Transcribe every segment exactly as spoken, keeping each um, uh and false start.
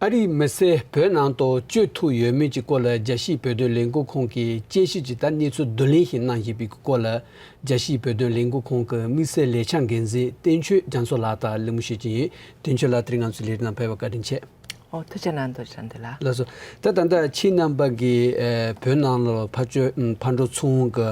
ཨ་རིའི་མི་སེར་བོད་ནང་དུ་བསྐྱོད་ཐུབ་ཡོད་མེད་ཀྱི་སྐོར་ལ་རྒྱལ་སྤྱིའི་བོད་དོན་ལས་འགུལ་ཁང་གིས་དཔྱད་ཞིབ་ཀྱི་ད་གནས་ཚུལ་བསྡུ་ལེན་ཞིག་གནང་བཞིན་པའི་སྐོར་ལ། རྒྱལ་སྤྱིའི་བོད་དོན་ལས་འགུལ་ཁང་གི་དམིགས་བསལ་ལས་འཆར་འགན་འཛིན་བསྟན་ཆོས་རྒྱ་མཚོ་ལགས་དང་གླེང་མོལ་ཞུ་གི་ཡིན། བསྟན་ཆོས་ལགས། དེ་རིང་ང་ཚོའི་ལས་རིམ་ནང་ཕེབས་པར་བཀའ་དྲིན་ཆེ། ཨོ། ཐུགས་རྗེ་གནང་། ཐུགས་རྗེ་གནང་། དེ་ལ། ལགས་སོ། ད་ད་ལྟ་ཁྱེད་རྣམ་པ་གིས་ཨ་བོད་ནང་ལ་ཕར་ཚུར་ཕར་འགྲོ་ཚུར་འོང་གི་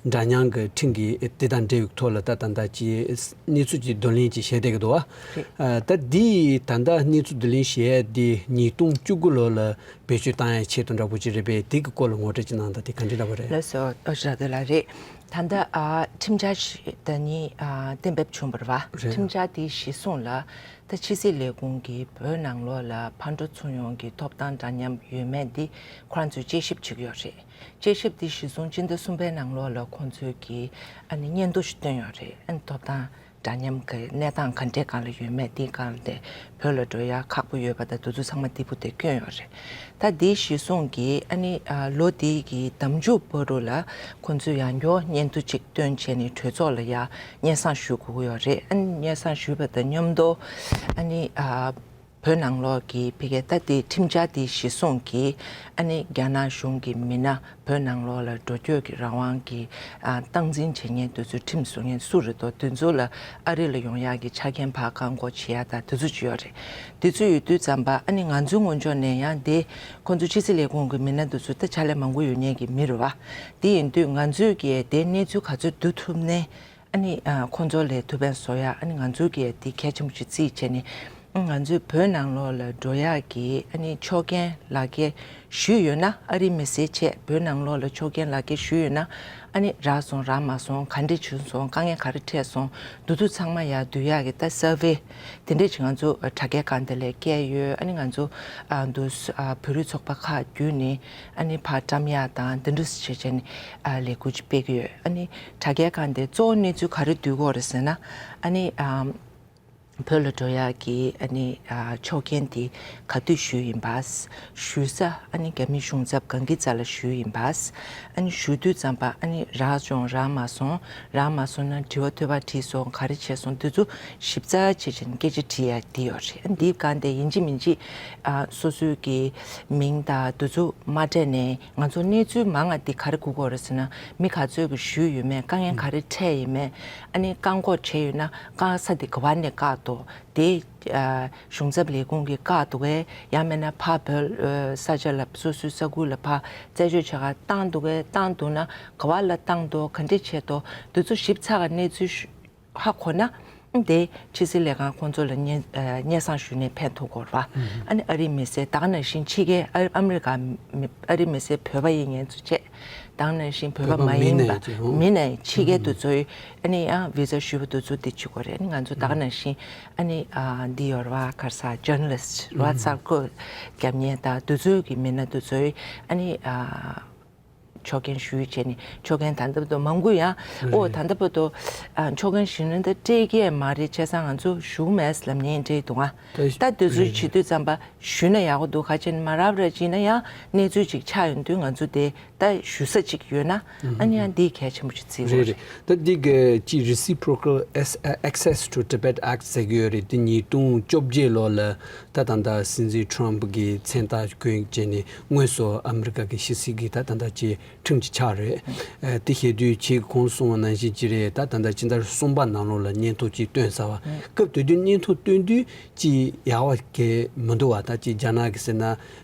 འདྲ་མཉམ་གྱི་ཁྲིམས་ཀྱི་དེ་དང་འབྲེལ་བའི་ཐོག་ལ་ད་ད་ལྟ་ཀྱི་གནས་ཚུལ་གྱི་བསྡུ་ལེན་ཅིག་བྱས་བསྡད་ཀྱི་འདུག་བ། རེད། ཨ་ད་འདི་ད་ལྟ་གནས་ཚུལ་བསྡུ་ལེན་བྱས་འདི་ཉིས་སྟོང་བཅུ་དགུ་ལོ་ལ་བེད་སྤྱོད་བཏང་ཡ་ཆེད་དུ་འདྲ་པོ་ཅིག་རེད་པས། དེ་གི་སྐོར་ལ་ངོ་སྤྲོད་ཅིག་གནང་དང་། དེ་ག་འདྲ་འདྲ་པོ་རེད། ལགས་སོ། ཨོ་ར་དེ་ལ་རེད། ད་ལྟ་ཨ་ཁྲིམས་འཆར་ཞིག་ད་ནི་ཨ་གཏན་འབེབས་བྱུང་བ་རེད་བ། རེད། ཁྲིམས་འཆར་དེ་གཞིར་བཟུང་ལ། ད་ཕྱི་སྲིད་ལས་ཁུངས་ཀྱིས་བོད་ནང་ལོགས་ལ་ཕར་འགྲོ་ཚུར་ཡོང་གི་ཐོབ་ཐང་འདྲ་མཉམ་ཡོད་མེད་འདི་ཁོ་རང་ཚོས་དཔྱད་ཞིབ་བྱེད་ཀྱི་ཡོད་རེད། དཔྱད་ཞིབ་འདི་གཞིར་བཟུང་སྤྱི་ཟླ་གསུམ་པའི་ནང་ལོགས་ལ་ཁོང་ཚོས་ཀྱིས་ཨ་ནི་སྙན་ཐོ་ཞིག་བཏོན་ཡོད་རེད། ཨ་ནི་ཐོབ་ཐང་འདྲ་མཉམ་གྱི་གནས་སྟངས་ག་འདྲའི་སྒང་ལ་ཡོད་མེད་འདིའི་སྒང་ལ་དེ་བོད་ལ་འགྲོ་ཡ་ཁག་པོ་ཡོད་པ་དང་དེ་ཚོ་ཚང་མ་འདི་པོ་དེ་བསྐྱོན་ཡོད་རེད། ད་འདི་གཞིར་བཟུང་གིས་ཨ་ནི་ཨ་ལོ་འདི་གི་ཟླ་མཇུག་བར་དུ་ལ་ཁོང་ཚོས་ཡང་བསྐྱར་སྙན་ཐོ་གཅིག་བཏོན་བྱས་ནས་གྲོས་ཚོགས་ལ་ཡ་སྙན་སེང་ཞུ་དགོས་ཀྱི་ཡོད་རེད། ཨ་ནི་སྙན་སེང་ཞུས་པ་དང་མཉམ་དུ་ཨ་ནི་ཨ་བོད་ནང་ལོགས་ཀྱི་ཕ་གིའི་ད་ལྟའི་ཁྲིམས་འཆར་འདི་གཞིར་བཟུང་གིས་ཨ་ནི་རྒྱ་ནག་གཞུང་གི་མི་སྣ་བོད་ནང་ལོགས་ལ་འགྲོ་སྐྱོད་ཀྱི་རང་དབང་གི་ཨ་སྟངས་འཛིན་བྱེད་མཁན་དེ་ཚོའི་ཁྲིམས་བཟོ་མཁན་སུ་རེད་འདུག་དེ་ཚོ་ལ་ཨ་རི་ལ་ཡོང་ཡག་གི་ཆ་རྐྱེན་ཕར་བཀག་འགོག་བྱེད་ཡག་དང་དེ་ཚོ་ཅིག་ཡོད་རེད། དེ་ཚོ་ཡོད་དུས་ཙམ་པ་ཨ་ནི་ང་ཚོའི་ངོས་ཕྱོགས་ནས་ཡང་དེ་ཁོང་ཚོ་ཕྱི་སྲིད་ལས་ཁུངས་ཀྱི་མི་སྣ་དེ་ཚོ་ད་ཕྱག་ལས་མང་པོ་ཡོད་མཁན་གྱི་མི་རེད་བ། དེ་ཡིན་དུས་ང་ཚོས་ཀྱིས་དེ་གནས་ཚུལ་ག་ཚོད་བསྡུ་ཐུབ་ནའི་ཨ་ནི་ཨ་ཁོང་ཚོ་ལ་ཐུགས་ཕན་གསོ་ཡག་ཨ་ནི་ང་ཚོས་ཀྱིས་དེ་གལ་ཆེན་པོ་ཞིག་བརྩིས་བྱས་ནས། ང་ཚོས་བོད་ནང་ལོགས་ལ་འགྲོ་ཡག་གི་ཨ་ནི་ཆོག་མཆན་ལག་འཁྱེར་ཞུས་ཡོད་ན། ཨ་རིའི་མི་སེར་བྱས་བོད་ནང་ལོགས་ལ་ཆོག་མཆན་ལག་འཁྱེར་ཞུས་ཡོད་ན། ཨ་ནི་རག་སོང་རག་མ་སོང་། ག་འདྲས་བྱུང་སོང་། དཀའ་ངལ་ག་རེ་འཕྲད་སོང་། འདི་ཚོ་ཚང་མ་ཡར་བསྡུ་ཡག་གི་ད་སར་ཝེ་དེ་འདྲས་ཅིག་ང་ཚོ་དྲ་རྒྱའི་སྒང་དེ་ལ་བསྐྱལ་ཡོད། ཨ་ནི་ང་ཚོ་ཨ་འདུ་ཨ་བོད་རིགས་ཚོགས་པ་ཁག་བརྒྱུད་ནས་ཨ་ནི་ཕར་བཀྲམ་ཡག་དང་དེ་འདྲས་བྱས་བྱས་ནས་ཨ་ལས་འགུལ་ཅིག་སྤེལ་གྱི་ཡོད། ཨ་ནི་དྲ་རྒྱའི་སྒང་དེ་གཙོ་བོ་གནས་ཚུལ་ག་རེ་བསྡུ་དགོས་རེད་ཟེར་ན། ཨ་ནི་ཨ། བོད་ལ་འགྲོ་ཡག་གི་ཨ་ནི་ཨ་ཆོག་མཆན་དེ་ག་དུས་ཞུས་ཡིན་པ། ཞུ་ས་ཨ་ནི་རྒྱ་མིའི་གཞུང་ཚབ་གང་གི་རྩ་ལ་ཞུས་ཡིན་པ། ཨ་ནི་ཞུ་དུས་ཙམ་པ་ཨ་ནི་རག་བྱུང་རག་མ་སོང་། རག་མ་སོང་ན་དྲི་བ་ཐོས་པ་དྲིས་སོང་། ག་རེ་བྱས་སོང་། དེ་ཚོ་ཞིབ་ཚགས་བྱས་བྱས་ནས་སྐད་ཆ་དྲི་ཡག་འདི་ཡོད་རེད། ཨ་འདིའི་སྒང་དེ་ཡིན་གཅིག་མིན་གཅིག་ཨ་སོ་སོའི་གི་མིང་དང་དེ་ཚོ་མ་སྤྲད་ནས། ང་ཚོ་གནས་ཚུལ་མང་ང་འདི་ག་རེ་དགོས་ཀྱི་ཡོད་རེད་ཟེར་ན། མི་ག་ཚོད་ཀྱིས་ཞུས་ཡོད་མེད། དཀའ་ངལ་ག་རེ་འཕྲད་ཡོད་མེད། ཨ་ནི་བཀག་འགོག་བྱས་ཡོད་ན་བཀག་ས་དེ་ག་བ་ནས་བཀག་འདུག་དེ་ཨ་གཞུང་ཚབ་ལས་ཁུངས་ཀྱིས་བཀག་འདུག་གས། ཡང་མིན་ན་ཕར་བོད་ཨ་ས་ཆ་ལ་སོ་སོའི་ས་ཁུལ་ལ་ཕར་རྩད་གཅོད་བྱེད་གར་བཏང་འདུག་གས། བཏང་འདུག་ན་ག་བ་ལ་བཏང་འདུག་ག་འདྲས་བྱས་འདུག་དེ་ཚོ་ཞིབ་ཚགས་ཀྱི་གནས་ཚུལ་ཞུ་ཧ་གོ་ན། དེ་ཕྱི་སྲིད་ལས་ཁང་ཁོང་ཚོ་ལ་སྙན་ཨ་སྙན་སེང་ཞུས་ནས་ཕན་ཐོགས་ཀྱི་ཡོད་རེད་བ། ཨ་ནི་ཨ་རིའི་མི་སེར་ད་ག་ནང་བཞིན་ཕྱི་རྒྱལ་ཨ་ཨ་མི་རི་ཀ་མི་ཨ་རིའི་མི་སེར་བོད་པ་ཡིན་མཁན་ཚོ་བྱས། ད་ག་ནང་བཞིན་བོད་པ་མ་ཡིན་པ་མི་ནང་ཕྱི་རྒྱལ་དེ་ཚོའི་ཨ་ནི་ཡང་བི་ཟ་ཞུས་པ་དེ་ཚོ་དེ་བྱེད་དགོས་རེད། ཨ་ནི་ང་ཚོ་ད་ག་ནང་བཞིན་ཨ་ནི་ཨ་འདི་ཡོད་རེད་བ། ག་རེ་ཟེར། ཇར་ན་ལི་སི་ཊི་རེད་བ། གསར་འགོད་རྒྱབ་མཁན་དང་དེ་ཚོའི་གི་མི་སྣ་དེ་ཚོའི་ཨ་ནི་ཨ། ཆོག་མཆན་ཞུས་བྱས་ནས་ཆོག་མཆན་ད་ལྟ་བར་དུ་མང་པོ་ཡང་། ཨོ། རེད། ད་ལྟ་བར་དུ་ཨ་ཆོག་མཆན་ཞུས་ན་ད་སྤྲད་ཀྱི་མ་རེད། བྱས་ཙང་ང་ཚོ་ཞུ་མེད་ལབ་མཁན་འདྲ་འདུག་ཨ། ད་ད་དེ་ཚོ་རེད། བྱེད་དུས་ཙམ་པ་ཞུས་ན་ཡག་པོ་འདུག་ག་ཅི་ནས་མ་རབས་ར་བྱས་ན་ཡང་གནས་ཚུལ་ཅིག་ཆགས་ཡོང་དུས་ང་ཚོ་དེ་ད་ཞུ་ས་ཅིག་ཡོད་ན། ཨ་ནི་ཡང་འདི་གལ་ཆེན་པོ་ཅིག་བརྩི་དགོས་རེད། རེད། ད་འདི་གི་ཅིག་reciprocal access to Tibet Act ཟེར་གྱི་ཡོད་རེད། འདི་ཉིས་སྟོང་བཅོ་བརྒྱད་ལོ་ལ། ད་ད་ལྟ་སྲིད་འཛིན་ཊརམ་གྱི་མཚན་རྟགས་བཀོད་བྱས་ནས་དངོས་སུ་ཨ་མི་རི་ཀ་གི་ཕྱི་སྲིད་ཀྱི་ད་ད་ལྟ་ཀྱི་ཁྲིམས་ཀྱི་ཆགས་རེད། ཨ་དེ་བཤད་དུས་ཁྱེད་གོང་གསུངས་པ་ནང་བཞིན་ཅི་རེད། ད་ད་ལྟ་ཕྱི་ཟླ་གསུམ་པ་ནང་ལོགས་ལ་སྙན་ཐོ་ཅིག་བཏོན་ཚར་བ། སྐབས་དེ་དུས་སྙན་ཐོ་བཏོན་དུས་ཅིག་ཡག་པ་གང་མི་འདུག་བ། ད་ཅིག་རྒྱ་ནག་གི་ཟེར་ན་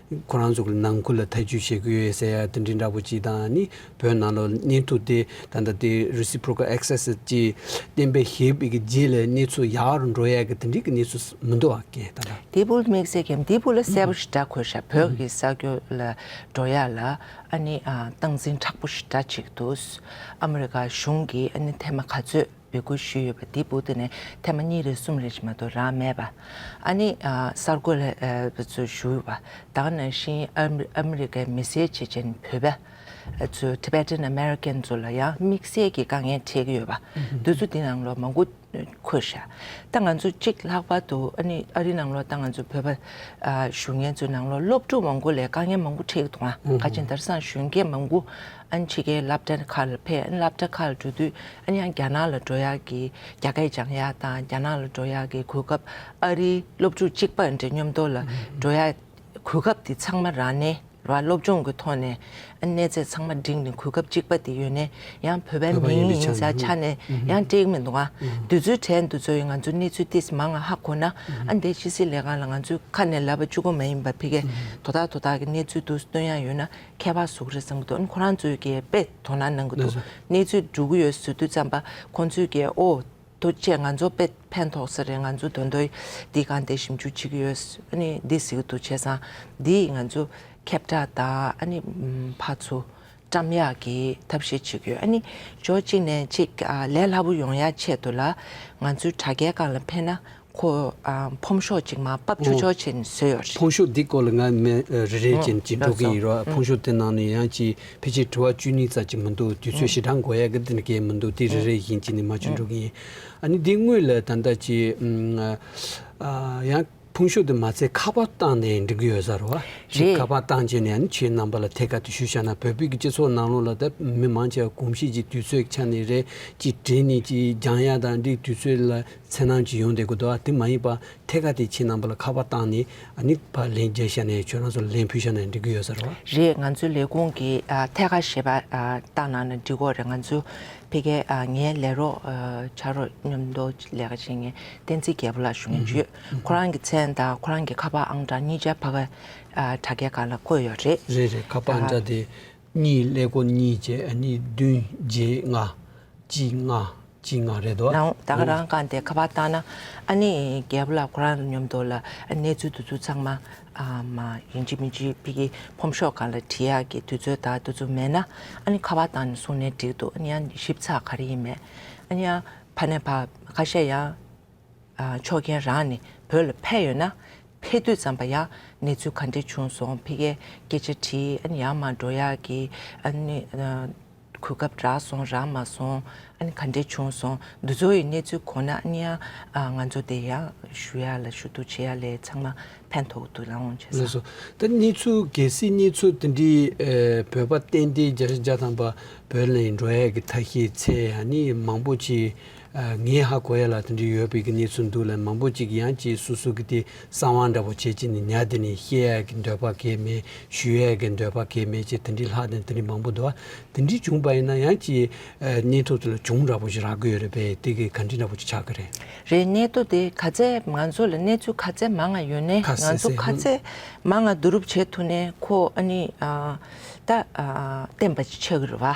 ཁོ་རང་ཚོ་གི་ནང་ཁུལ་ལ་ཐག་གཅོད་བྱེད་ཀྱི་ཡོད་ཟེར་ཡ་དེ་འདྲའི་འདྲ་པོ་ཅིག་དང་ནི། བོད་ནང་ལོགས་སྙན་ཐོ་དེ་ད་ལྟ་དེ་reciprocal access ཅིག་གཏན་འབེབས་བྱས་པའི་གི་རྗེས་ལ་གནས་ཚུལ་ཡག་རུ་འགྲོ་ཡ་གི་དེ་འདྲའི་གི་གནས་ཚུལ་མི་འདུག་བ་ཀན་ད་ལྟ། དེ་བུ་དམིགས་བསལ་གྱི་དེ་བུ་ལ་གསལ་པོ་ཞེ་དྲག་གོ་ཤག་བོད་ཀྱི་ས་ཁུལ་ལ་འགྲོ་ཡ་ལ་ཨ་ནི་ཨ་སྟངས་འཛིན་དྲག་པོ་ཞེ་དྲག་ཅིག་འདུག་ཨ་མི་རི་ཀ་གཞུང་གིས་ཨ་ནི་ཐེངས་མ་ག་ཚོད་འབོད་སྐུལ་ཞུས་ཡོད་པ་དེ་བུ་དེ་ནས་ཐེངས་མ་གཉིས་རེ་གསུམ་རེ་ཞིག་མ་གཏོགས་རག་མེད་པ། ཨ་ནི་ཨ་གསར་འགོད་ལ་ཨ་ཚོས་ཞུས་པ། ད་ག་ནང་བཞིན་ཨ་མི་ཨ་མི་རི་ཀའི་མི་སེར་བྱེད་ཅན་བོད་པ། ཚོས་Tibetan American ཚོ་ལ་ཡང་དམིགས་བསལ་གྱི་དཀའ་ངལ་འཕྲད་ཀྱི་ཡོད་པ། འདི་ཚོ་འདི་ནང་ལོགས་མང་པོ་འཁོད་ཤག་ད་ང་ཚོ་གཅིག་ལྷག་པར་དུ་ཨ་ནི་ཨ་རི་ནང་ལོགས་ད་ང་ཚོ་བོད་པ་ཨ་བཞུགས་མཁན་ཚོའི་ནང་ལོགས་སློབ་ཕྲུག་མང་པོ་ལ་དཀའ་ངལ་མང་པོ་འཕྲད་ཀྱི་འདུག་ཨ། ཁ་ཆེ་དེང་སང་གཞོན་སྐྱེས་མང་པོ་ཨ་ནི་ཕྱི་རྒྱལ་སློབ་གྲྭ་ཁག་ལ་ཕེབས། ཨ་ནི་སློབ་གྲྭ་ཁག་ལ་འགྲོ་དུས་ཨ་ནི་ཡང་རྒྱ་ནག་ལ་འགྲོ་ཡག་གི་རྒྱ་སྐད་སྦྱང་ཡག་དང་རྒྱ་ནག་ལ་འགྲོ་ཡག་གི་གོ་སྐབས། ཨ་རིའི་སློབ་ཕྲུག་གཅིག་པ་འདྲ་མཉམ་དུ་ལ་འགྲོ་ཡག་གོ་སྐབས་དེ་ཚང་མ་རག་ནས་ར། སློབ་སྦྱོང་གི་ཐོག་ནས་ཨ་གནས་ཚད་ཚང་མ་འགྲིག་ནས་གོ་སྐབས་གཅིག་པ་དེ་ཡོད་ནས་ཡང་བོད་པའི་བོད་པ་མིང་ཡིན་པའི་ཡིན་ས་ཆ་ནས་ཆ་ནས་ཡང་སྤྲད་ཀྱི་མི་འདུག་ཨ། དུས་ཚོད་དྲན་དུས་ཚོད་ང་ཚོ་གནས་ཚུལ་ཏིས་མང་ང་ཧ་གོ་ན་ཨ་འདས་ཕྱི་སྲིད་ལས་ཁང་ལ་ང་ཚོའི་ཁ་ནས་ལབ་པ་གཅིག་པོ་མ་ཡིན་པ་ཕི་གེ་དོ་ཐག་དོ་ཐག་གི་གནས་ཚུལ་དུ་སྟོན་ཡ་ཡོད་ན་ཁྱད་པར་བཟོ་གི་རེད་བསམ་གི་འདུག་ཨ་ནི་ཁོ་རང་ཚོའི་གི་དཔེ་དོ་སྣང་གནང་གི་འདུག་ལགས་སོ། གནས་ཚུལ་འགྲོ་གི་ཡོད་ཟེར་དུས་ཙམ་པ་ཁོང་ཚོའི་གི་ཨོ། ཐུགས་རྗེ་ཆེ། ང་ཚོ་དཔེ་ཕན་ཐོགས་ས་རེད། ང་ཚོ་དོན་དུ་འདི་གང་དེ་ཞིབ་འཇུག་བྱེད་ཀྱི་ཡོད། ཨ་ནི་འདི་ཟེར་གྱི་འདུག་བྱས་ཙང་འདི་ང་ཚོ་ཁྱབ་བསྒྲགས་དང་ཨ་ནི་ཕར་ཚུར་བཀྲམ་ཡག་གི་ཐབས་ཤེས་བྱེད་ཀྱི་ཡོད། ཨ་ནི་ཕྱོགས་གཅིག་ནས་གཅིག་ཨ་ལས་སླ་པོ་ཡོང་ཡག་ཆེད་དུ་ལ་ང་ཚོའི་དྲ་རྒྱའི་སྒང་ལ་ཕེབས་ན་ཁོ་ཨ་ཕོམ་ཤོག་ཅིག་མར་ཕབ་ཆོག་ཆོག་བྱས་ནས་བཟོས་ཡོད་རེད། ཕོམ་ཤོག་འདི་སྐོར་ལ་ང་མི་རེ་རེ་བྱས་ནས་ཅིག་འགྲོ་གི་ཡིན་རོགས། ཕོམ་ཤོག་དེ་ནང་ནས་ཡང་ཅིག་ཕལ་ཆེར་དྲི་བ་བཅུ་གཉིས་ཙམ་ཅིག་མི་འདུག་དུས་ཚོད་ཞེ་དྲག་འགོར་ཡག་གི་དེ་འདྲ་གས་མི་འདུག་དེ་རེ་རེ་བཞིན་བྱས་ནས་མར་ཅིག་འགྲོ་གི་ཡིན། ཨ་ནི་འདི་སྔོན་ལ་ད་ལྟ་ཅིག་ཨ་ཡང་ཕོམ་ཤོག་དེ་མ་ཚད་ཁ་པར་བཏང་ནས་འགྲིག་གི་ཡོད་ས་རེད་བ། ཅིག་རེད། ཁ་པར་བཏང་བྱས་ནས་ཨ་ནི་ཁྱེད་རྣམ་པ་ལ་ཐད་ཀར་དུ་ཞུས་བཞག་ན་བོད་པའི་གི་སྤྱི་ཚོགས་ནང་ལོགས་ལ་ད་མི་མང་ཆེ་བ་གོམས་གཤིས་ཀྱི་དུས་ཚོད་ཆ་ནས་རེད། ཅིག་བྲིས་ནས་ཅིག་སྦྱང་ཡག་དང་འགྲིག་དུས་ཚོད་ལ་འཚེར་སྣང་ཅིག་ཡོང་བསྡད་ཀྱི་འདུག་བ། དེ་མ་ཡིན་པ། ཐད་ཀར་དེ་ཁྱེད་རྣམ་པ་ལ་ཁ་པར་བཏང་ནས་ཨ་ནི་ཕར་ལན་རྒྱག་བཞག་ནས་ཁྱོད་རང་ཚོ་ལན་ཕུལ་བཞག་ན་འགྲིག་གི་ཡོད་ས་རེད་བ། རེད། ང་ཚོའི་ལས་ཁུངས་ཀྱི་ཨ་ཐད་ཀར་ཞལ་པར་ཨ་བཏང་གནང་ན་འགྲིག་གི་རེད། ང་ཚོའི་ཕ་གིའི་ཨ་ངའི་ལས་རོགས་ཨ་ཕྱག་རོགས་མཉམ་དུ་ལས་ཀ་བྱེད་མཁན་བསྟན་འཛིན་རྒྱལ་པོ་ལགས་ཞུ་མཁན་ཅིག་ཡོད། ཁོ་རང་གི་མཚན་དང་ཁོ་རང་གི་ཁ་པར་ཨང་གྲངས་གཉིས་ཆ་ཕ་གིའི་ཨ་དྲ་རྒྱའི་སྒང་ལ་བཀོད་ཡོད་རེད། རེད་རེད། ཁ་པར་ཨང་གྲངས་དེ་གཉིས་ཀླད་ཀོར་གཉིས་བྱས་ཨ་ནི་བདུན་བརྒྱད་ལྔ། གཅིག་ལྔ། གཅིག་ལྔ་རེད་དོ། ནའོ། ད་ག་རང་སྒང་དེ་ཁ་པར་བཏང་ན་ཨ་ནི་རྒྱལ་པོ་ལགས་ཁོ་རང་མཉམ་དུ་ལ་གནས་ཚུལ་དེ་ཚོ་ཚང་མ་ཨ་མ་ཡིན་གཅིག་མིན་གཅིག་ཕ་གིའི་ཕོམ་ཤོག་སྒང་ལ་བྲིས་ཡག་གི་དུས་ཚོད་དང་དེ་ཚོ་མེད་ན་ཨ་ནི་ཁ་པར་བཏང་ནས་གསུངས་ནས་འགྲིག་འདུག་ཨ་ནི་ཡང་ཞིབ་ཚགས་ག་རེ་ཡིན་མེད་ཨ་ནི་ཡང་ཕ་ནས་ཕ་ཁ་ཤས་ཡང་ཨ་ཆོག་མཁན་རང་ནས་བོད་ལ་ཕེབས་ཡོད་ན་ཕེབས་དུས་ཙམ་པ་ཡང་གནས་ཚུལ་ག་འདྲས་བྱུང་སོང་། ཕ་གིའི་སྐད་ཆ་དྲིས་ཨ་ནི་ཡར་མར་འགྲོ་ཡག་གི་ཨ་ནི་ཨ་གོ་སྐབས་རག་སོང་རག་མ་སོང་ཨ་ནི་ག་འདྲས་བྱུང་སོང་། འདི་ཚོ་ཡི་གནས་ཚུལ་གོ་ན་ཨ་ནི་ཡང་ཨ་ང་ཚོ་དེ་ཡང་ཞུ་ཡག་ལ་ཞུ་གཏུག་བྱེད་ཡག་ལས་ཚང་མ་ཕན་ཐོགས་འདུག་ལགས་འོང་བྱས་ལགས་སོ། ད་གནས་ཚུལ་གལ་སྲིད་གནས་ཚུལ་དེ་འདྲའི་ཨ་བོད་པ་ཏན་ཏན་བརྒྱ་ཆ་བརྒྱ་ཐམ་པ་བོད་ལ་འགྲོ་ཡག་གི་ཐབས་ཤེས་འཚོལ་ཡག་ནི་མང་པོ་ཅིག་ཨ་ངས་ཧ་གོ་ཡག་ལ་དེ་འདྲའི་ཡོད་པའི་གི་གནས་ཚུལ་འདུག་ལ། མང་པོ་ཅིག་ཡང་ཅིག་སོ་སོ་གི་དེ་གསང་བ་འདྲ་པོ་བྱས་ཅིག་ནི་ཉར་དེ་ནས་བཤད་ཡག་གི་འདོད་པ་གས་མེད། ཞུ་ཡག་གི་འདོད་པ་གས་མེད་ཅེས་དེ་འདྲའི་ལྷག་དེ་དེ་འདྲའི་མང་པོ་འདུག་བ། དེ་འདྲའི་བྱུང་པ་ཡིན་ན་ཡང་ཅིག་ཨ་གནས་ཐོག་དེ་ལ་གྱོང་འདྲ་པོ་ཞིག་རག་གི་ཡོད་རེད་པས། དེ་གི་ག་འདྲི་འདྲ་པོ་ཅིག་ཆགས་ཀྱི་རེད། རེད། གནས་ཐོག་དེ་ག་ཚད་ང་ཚོ་ལ་གནས་ཚུལ་ག་ཚད་མང་ང་ཡོད་ནས་ཁ་ང་ཚོ་གསལ་ག་གསལ་ཚད་མང་ང་བསྡུ་རུབ་བྱེད་ཐུབ་ནས་ཁོ་ཨ་ནི་ཨ་ད་ཨ་བརྟན་པ་ཅིག་ཆགས་ཀྱི་རེད་བ།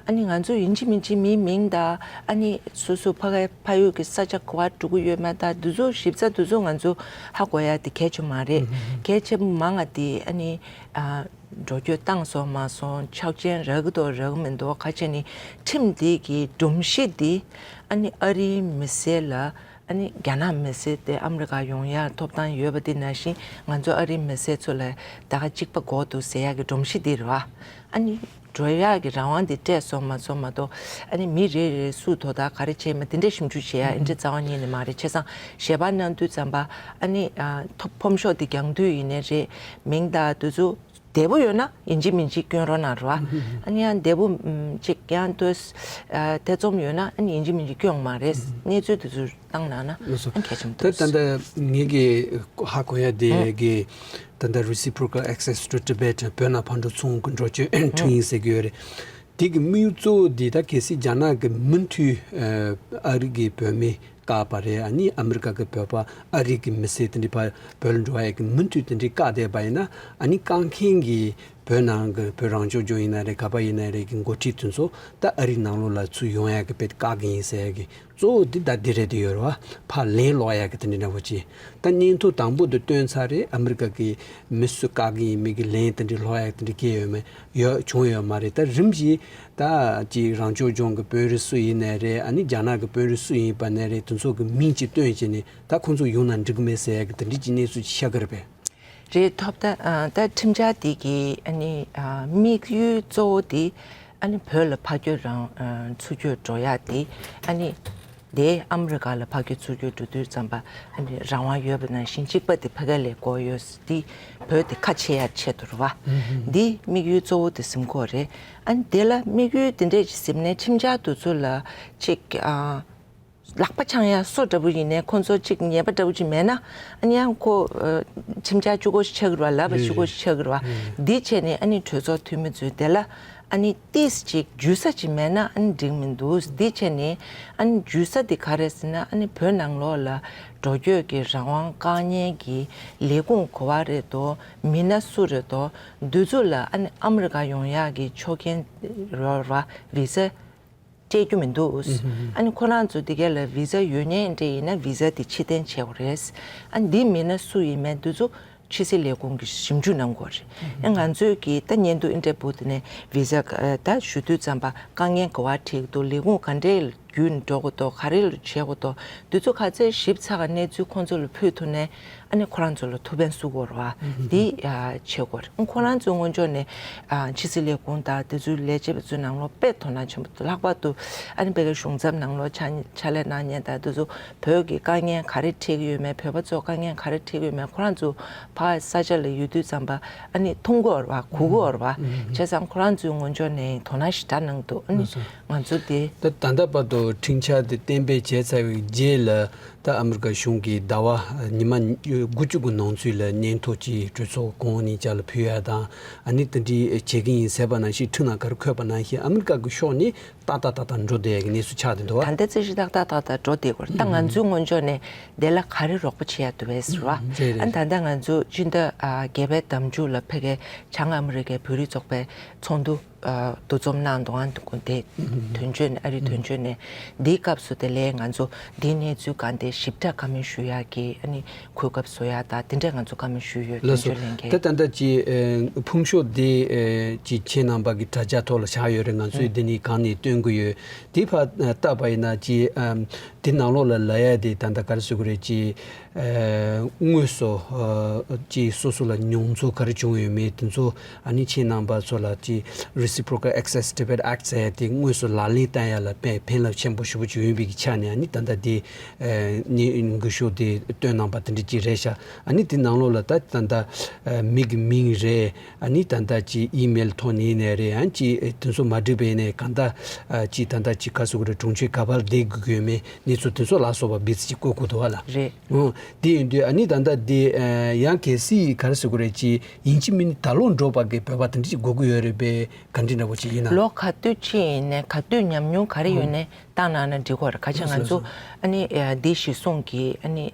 ཨ་ནི་ང་ཚོ་ཡིན་གཅིག་མིན་གཅིག་མིའི་མིང་དང་ཨ་ནི་སོ་སོ་ཕ་གའི་ཕ་ཡུལ་གྱི་ས་ཆ་ག་པར་འགྲོ་གི་ཡོད་མེད་དང་འདི་ཚོ་ཞིབ་ཚགས་འདི་ཚོ་ང་ཚོ་ཧ་གོ་ཡག་དེ་གལ་ཆེན་པོ་མ་རེད། གལ་ཆེན་པོ་མང་ང་དེ་ཨ་ནི་ཨ། འགྲོ་སྐྱོད་བཏང་སོང་མ་སོང་། ཆོག་མཆན་རག་གི་འདུག་རག་གི་མི་འདུག་ཁ་ཆེ་ནི་ཁྲིམས་འདི་གི་སྒྲོམ་གཞི་འདི་ཨ་ནི་ཨ་རིའི་མི་སེར་ལ་ཨ་ནི་རྒྱ་ནག་མི་སེར་དེ་ཨ་མི་རི་ཀ་ཡོང་ཡག་ཐོབ་ཐང་ཡོད་པ་འདི་ནང་བཞིན་ང་ཚོ་ཨ་རིའི་མི་སེར་ཚོ་ལ་ད་ག་གཅིག་པ་དགོས་འདུག་ཟེར་ཡག་གི་སྒྲོམ་གཞི་འདི་རེད་བ། ཨ་ནི་འགྲོ་ཡག་གི་རང་དབང་འདི་སྤྲད་སོང་མ་སོང་མ་གཏོགས་ཨ་ནི་མི་རེ་རེ་སུ་དོ་བདག་ག་རེ་བྱས་མ་འདི་འདྲས་ཞིབ་འཇུག་བྱེད་ཡག་ཨེ་འདྲས་རྩ་བ་ཉིད་ནས་མ་རེད། བྱས་ཙང་ཞལ་པར་གནང་དུས་ཙམ་པ་ཨ་ནི་ཨ་ཐོབ་ཕོམ་ཤོག་འདི་རྒྱག་དུས་ཡིན་ནའི་རེད། མིང་དང་དུས་ཚོད་བདེ་པོ་ཡོད་ན་ཡིན་གཅིག་མིན་གཅིག་སྐྱོན་རོགས་གནང་རོགས། ཨ་ནི་ཡང་བདེ་པོ་ཅིག་ཡང་ལྟོས་ཐེ་ཚོམ་ཡོད་ན་ཨ་ནི་ཡིན་གཅིག་མིན་གཅིག་སྐྱོན་མ་རེད། གནས་ཚུལ་དེ་ཚོ་བཏང་གནང་ན་ལགས་སོ། ཨ་ནི་གལ་ཆེན་པོ་ད་འདུག་ད་ལྟ་ངེད་ཀྱི་ཧ་གོ་ཡ་དེ་གི་ད་ལྟ་Reciprocal Access to Tibet བོད་ནང་ཕར་འགྲོ་ཚུར་འགྲོ་སྐྱོད་ཁྲིམས་ཡིན་ཟེར་གི་ཡོད་རེད། དེ་གི་དམིགས་ཡུལ་གཙོ་བོ་འདི་ད་གལ་སྲིད་རྒྱ་ནག་གི་མུ་མཐུད་ཨ་རི་གི་བོད་མི་བཀག་པ་རེད། ཨ་ནི་ཨ་མི་རི་ཀ་གི་བོད་པ་ཨ་རི་གི་མི་སེར་དེ་འདྲའི་ཕར་བོད་ལ་འགྲོ་བ་ཡ་གི་མུ་མཐུད་དེ་འདྲའི་བཀག་བསྡད་པ་ཡིན་ན་ཨ་ནི་བཀག་མཁན་གྱི་བོད་ནང་གི་བོད་རང་སྐྱོང་ལྗོངས་ཡིན་ན་རེད། ག་པ་ཡིན་ན་རེད་གི་འགོ་ཁྲིད་དེ་ཚོ་ད་ཨ་རི་ནང་ལོགས་ལ་ཚུར་ཡོང་ཡ་གི་དཔེ་བཀག་གི་ཡིན་ཟེར་ཡ་གི་གཙོ་བོ་འདི་ད་འདི་རེད་དེ་ཡོད་རེད་བ། ཕར་ལན་སློག་ཡ་གི་དེ་འདྲའི་འདྲ་པོ་ཅིག་ད་སྙན་ཐོ་དང་པོ་འདི་བཏོན་ཚར་རེད། ཨ་མི་རི་ཀ་གི་མི་སུ་བཀག་གི་ཡིན་མིན་གི་ལན་དེ་འདྲའི་སློག་ཡ་དེ་འདྲའི་སྐྱེས་ཡོད་མེད་ཡོད་བྱུང་ཡོད་མ་རེད། ད་རིམ་བཞིན་ད་ཅིག་རང་སྐྱོང་ལྗོངས་ཀྱི་དཔོན་རིགས་སུ་ཡིན་ནའི་རེད། ཨ་ནི་རྒྱ་ནག་གི་དཔོན་རིགས་སུ་ཡིན་པ་ནའི་རེད། དེ་ཚོ་གི་མིང་ཅིག་བཏོན་བྱས་ནས་ད་ཁོང་ཚོ་ཡོང་ན་འགྲིག་གི་མེད་ཟེར་ཡ་གི་དེ་འདྲའི་ཅིག་གནས་ཚུལ་ཅིག་ཤར་གི་རེད་པས། རེད། ཐོབ་ད་ཨ་ད་ཁྲིམས་འཆར་དེ་གི་ཨ་ནི་ཨ་དམིགས་ཡུལ་གཙོ་བོ་དེ་ཨ་ནི་བོད་ལ་ཕར་སྐྱོད་རང་ཨ་ཚུར་སྐྱོད་འགྲོ་ཡ་དེ་ཨ་ནི་དེ་ཨ་མི་རི་ཀ་ལ་ཕར་སྐྱོད་ཚུར་སྐྱོད་འགྲོ་དུས་ཙམ་པ་ཨ་ནི་རང་དབང་ཡོད་པ་ནང་བཞིན་གཅིག་པ་དེ་ཕ་གི་ལ་དགོས་ཡོད་དེ་བོད་དེ་ཁ་ཕྱེ་ཡ་ཆེད་དུ་རེད་བ། འདི་དམིགས་ཡུལ་གཙོ་བོ་དེ་ཟིན་གོ་རེད། ཨ་ནི་དེ་ལ་དམིགས་ཡུལ་དེ་འདྲས་ཅིག་ཟིན་ནས་ཁྲིམས་འཆར་དེ་ཚོ་ལ་ཅིག་ཨ། ལག་པ་འཆང་ཡ་སོ་འདྲ་པོ་ཡིན་ནའི་ཁོང་ཚོ་གཅིག་ཉེས་པ་འདྲ་པོ་ཅིག་མེད་ན་ཨ་ནི་ཡང་ཁོ་ཁྲིམས་འཆར་བཅུ་དགུ་ཞིག་ཆགས་ཀྱི་རེད་བ། ལབ་པ་བཅུ་དགུ་ཞིག་ཆགས་ཀྱི་རེད་བ། འདི་བྱས་ནས་ཨ་ནི་གྲོས་ཚོགས་འཐུས་མི་ཚོས་དེ་ལ་ཨ་ནི་ཏིས་ཅིག་འཇུས་ས་ཅིག་མེད་ན་ཨ་ནི་འགྲིག་མི་འདུག་འདི་བྱས་ནས་ཨ་ནི་འཇུས་ས་འདི་ག་རེད་ཟེར་ན་ཨ་ནི་བོད་ནང་ལོགས་ལ་འགྲོ་སྐྱོད་ཀྱི་རང་དབང་དཀའ་ངལ་གྱི་ལས་ཁུངས་ག་པར་རེད་དོ། མི་སྣ་སུ་རེད་དོ། འདི་ཚོ་ལ་ཨ་ནི་ཨ་མི་རི་ཀ་ཡོང་ཡག་གི་ཆོག་མཆན་རེད་བ། བི་ཟ་སྤྲད་རྒྱུ་མི་འདུག་ཨ་ནི་ཁོ་རང་ཚོ་དེ་ག་ལ་བི་ཟ་ཡོད་མཁན་འདྲ་ཡིན་ན་བི་ཟ་དེ་ཕྱིར་འཐེན་བྱེད་དགོས་རེད། ཨ་ནི་འདི་མི་སྣ་སུ་ཡིན་མིན་འདི་ཚོ་ཕྱི་སྲིད་ལས་ཁུངས་ཀྱིས་ཞིབ་འཇུག་གནང་དགོས་རེད། ཨ་ང་ཚོས་ཀྱིས་ད་བརྙན་ཐུང་འདི་འདྲ་བུ་དེ་ནས་བི་ཟ་ད་ཞུ་དུས་ཙམ་པ་དཀའ་ངལ་ག་པར་འཕྲད་ཀྱི་འདུག་ལས་ཁུངས་ག་འདྲའི་བརྒྱུད་ནས་འགྲོ་དགོས་འདུག་ག་རེ་ལ་བྱེད་དགོས་འདུག་འདི་ཚོ་ག་ཚད་ཞིབ་ཚགས་གནས་ཚུལ་ཁོང་ཚོ་ལ་ཕུལ་ཐུབ་ནས་ཨ་ནི་ཁོ་རང་ཚོ་ལ་ཐུགས་ཕན་གསོས་དགོས་རེད་བ། འདི་ཡ་བྱེད་དགོས་རེད། ཁོ་རང་ཚོའི་ངོས་ཕྱོགས་ནས་ཕྱི་སྲིད་ལས་ཁུངས་དང་དེ་ཚོའི་ལས་བྱེད་པ་ཚོའི་ནང་ལོགས་དཔེ་དོ་སྣང་ཆེན་པོ་འདུག་ལྷག་པར་དུ་ཨ་ནི་ཕ་གིའི་གཞུང་ཚབ་ནང་ལོགས་ཕྱག་ཕྱག་ལས་གནང་མཁན་དང་དེ་ཚོ་བོད་ཀྱི་དཀའ་ངལ་ག་རེ་འཕྲད་ཀྱི་ཡོད་མེད། བོད་པ་ཚོ་དཀའ་ངལ་ག་རེ་འཕྲད་ཀྱི་ཡོད་མེད། ཁོ་རང་ཚོ་ཕར་ས་ཆ་ལ་ཡོད་དུས་ཙམ་པ་ཨ་ནི་མཐོང་གི་ཡོད་རེད་བ། གོ་གི་ཡོད་རེད་བ། བྱས་ཙང་ཁོ་རང་ཚོའི་ངོས་ཕྱོགས་ནས་དོ་སྣང་ཞེ་དྲག་གནང་འདུག་ཨ་ནི་ང་ཚོ་དེ། ད་ད་ལྟ་བར་དུ་ཁྲིམས་འཆར་དེ་གཏན་འབེབས་བྱས་ཚར་བའི་རྗེས་ལ་ད་ཨ་མི་རི་ཀ་གཞུང་གིས་ཟླ་བ་ཉི་མ་དགུ་བཅུ་གི་ནང་ཚུད་ལ་སྙན་ཐོ་ཅིག་གྲོས་ཚོགས་གོང་འོག་གཉིས་ཆ་ལ་ཕུལ་ཡ་དང་ཨ་ནི་དེ་འདྲའི་བྱེད་ཀྱི་ཡིན་ཟེར་བ་ནང་བཞིན་ཁྲིམས་ནང་ག་རེ་འཁོད་པ་ནང་བཞིན་ཨ་མི་རི་ཀ་གི་ཕྱོགས་ནས་ཏག་ཏག་ཏག་ཏག་འགྲོ་བསྡད་ཡ་གི་གནས་ཚུལ་ཆགས་བསྡད་འདུག་བ། ད་ལྟ་རྩོད་གཞི་ཏག་ཏག་ཏག་ཏག་འགྲོ་བསྡད་ཡོད་རེད། ད་ང་ཚོའི་ངོས་ཕྱོགས་ནས་དེ་ལ་ག་རེ་རོགས་པ་བྱེད་ཡ་འདུག་བས་ཟེར་བ། ཨ་ནི་ད་ལྟ་ང་ཚོ་སྤྱི་ཟླ་བརྒྱད་པའི་ཟླ་མཇུག་ལ་ཕ་གིའི་བྱང་ཨ་མི་རི་ཀའི་བོད་རིགས་ཚོགས་པའི་ཚོགས་འདུ་འདུ་འཛོམས་གནང་འདུག་ཨ་ནི་དེ་དོན་གཅོད་ནས་ཨ་རིའི་དོན་གཅོད་ནས་འདིའི་སྐབས་སུ་དེ་ལས་ང་ཚོ་འདིའི་གནས་ཚུལ་སྒང་དེ་ཞིབ་ཕྲ་བཀའ་མོལ་ཞུ་ཡག་གི་ཨ་ནི་གོ་སྐབས་བཟོ་ཡག་དང་དེ་འདྲས་ང་ཚོ་བཀའ་མོལ་ཞུས་ཡོད། ལགས་སོ། དོན་གཅོད་ལྷན་རྒྱས། ད་ད་ལྟ་ཅི་ཕུང་ཤོག་འདི་ཅི་ཁྱེད་རྣམ་པ་གི་དྲ་རྒྱ་ཐོག་ལ་བཞག་ཡོད་རེད། ང་ཚོས་འདི་ནས་གང་ནས་སྟོན་གི་ཡོད། དེ་ཕར་བལྟས་པ་ཡིན་ན་ཅི་འདི་ནང་ལོགས་ལ་ལབ་ཡ་དེ་ད་ལྟ་ག་རེ་ཟེར་དགོས་རེད། ཅི་དངོས་སུ་ཅིག་སོ་སོ་ལ་མྱོང་ཚོར་ག་རེ་བྱུང་ཡོད་མེད་དེ་ཚོ་ཨ་ནི་ཁྱེད་རྣམ་པ་ཚོ་ལ་ཅིག་Reciprocal Access Debate Act ཟེར་ཡ་དེ་དངོས་སུ་ལག་ལེན་བསྟར་ཡ་ལ་དཔེ་ཕན་རླབས་ཆེན་པོ་ཞེ་པོ་ཅིག་ཡོད་པའི་གི་ཆ་ནས་ཨ་ནི་ད་ལྟ་དེ་ནི་འགུལ་ཤུགས་དེ་བཏོན་གནང་པ་དེ་འདྲ་ཅིག་རེད་ཤག་ཨ་ནི་དེ་ནང་ལོགས་ལ་ད་ད་ལྟ་མི་གི་མིང་རེད། ཨ་ནི་ད་ལྟ་ཅིག་ཨི་མེལ་ཐོག་ནས་ཡིན་ནའི་རེད། ཨ་ནི་ཅིག་དེ་ཚོ་མ་འགྲིག་པ་ཡིན་ནའི་གང་ལྟར་ཅིག་ད་ལྟ་ཅིག་ག་རེ་ཟེར་དགོས་རེད། གྲོང་ཁྱེར་ག་པར་བསྡད་དགོས་ཀྱི་ཡོད་མེད་གནས་ཚུལ་དེ་ཚོ་ལ་སོགས་པ་སྦས་ཚིག་ཅིག་བཀོད་དགོས་འདུག་བ་ལ། རེད། འོ། དེ་ཡིན་དུས་ཨ་ནི་ད་ལྟ་དེ་ཡང་གལ་སྲིད་ག་རེ་ཟེར་དགོས་རེད། ཅིག་ཡིན་གཅིག་མིན་གཅིག་ད་ལོ་འགྲོ་བ་གི་བོད་པ་དེ་འདྲ་ཅིག་དགོས་ཀྱི་ཡོད་རེད་པས། ག་འདྲ་འདྲ་པོ་ཅིག་ཡིན་ན། ལོ་ག་དུས་ཅི་ཡིན་ནའི་ག་དུས་ཉམས་མྱོང་ག་རེ་ཡོད་ནའི་བཏང་གནང་ན་འགྲིག་གི་རེད། ག་ཅི་ང་ཚོ་ཨ་ནི་འདི་གཞི་བཟུང་གི་ཨ་ནི་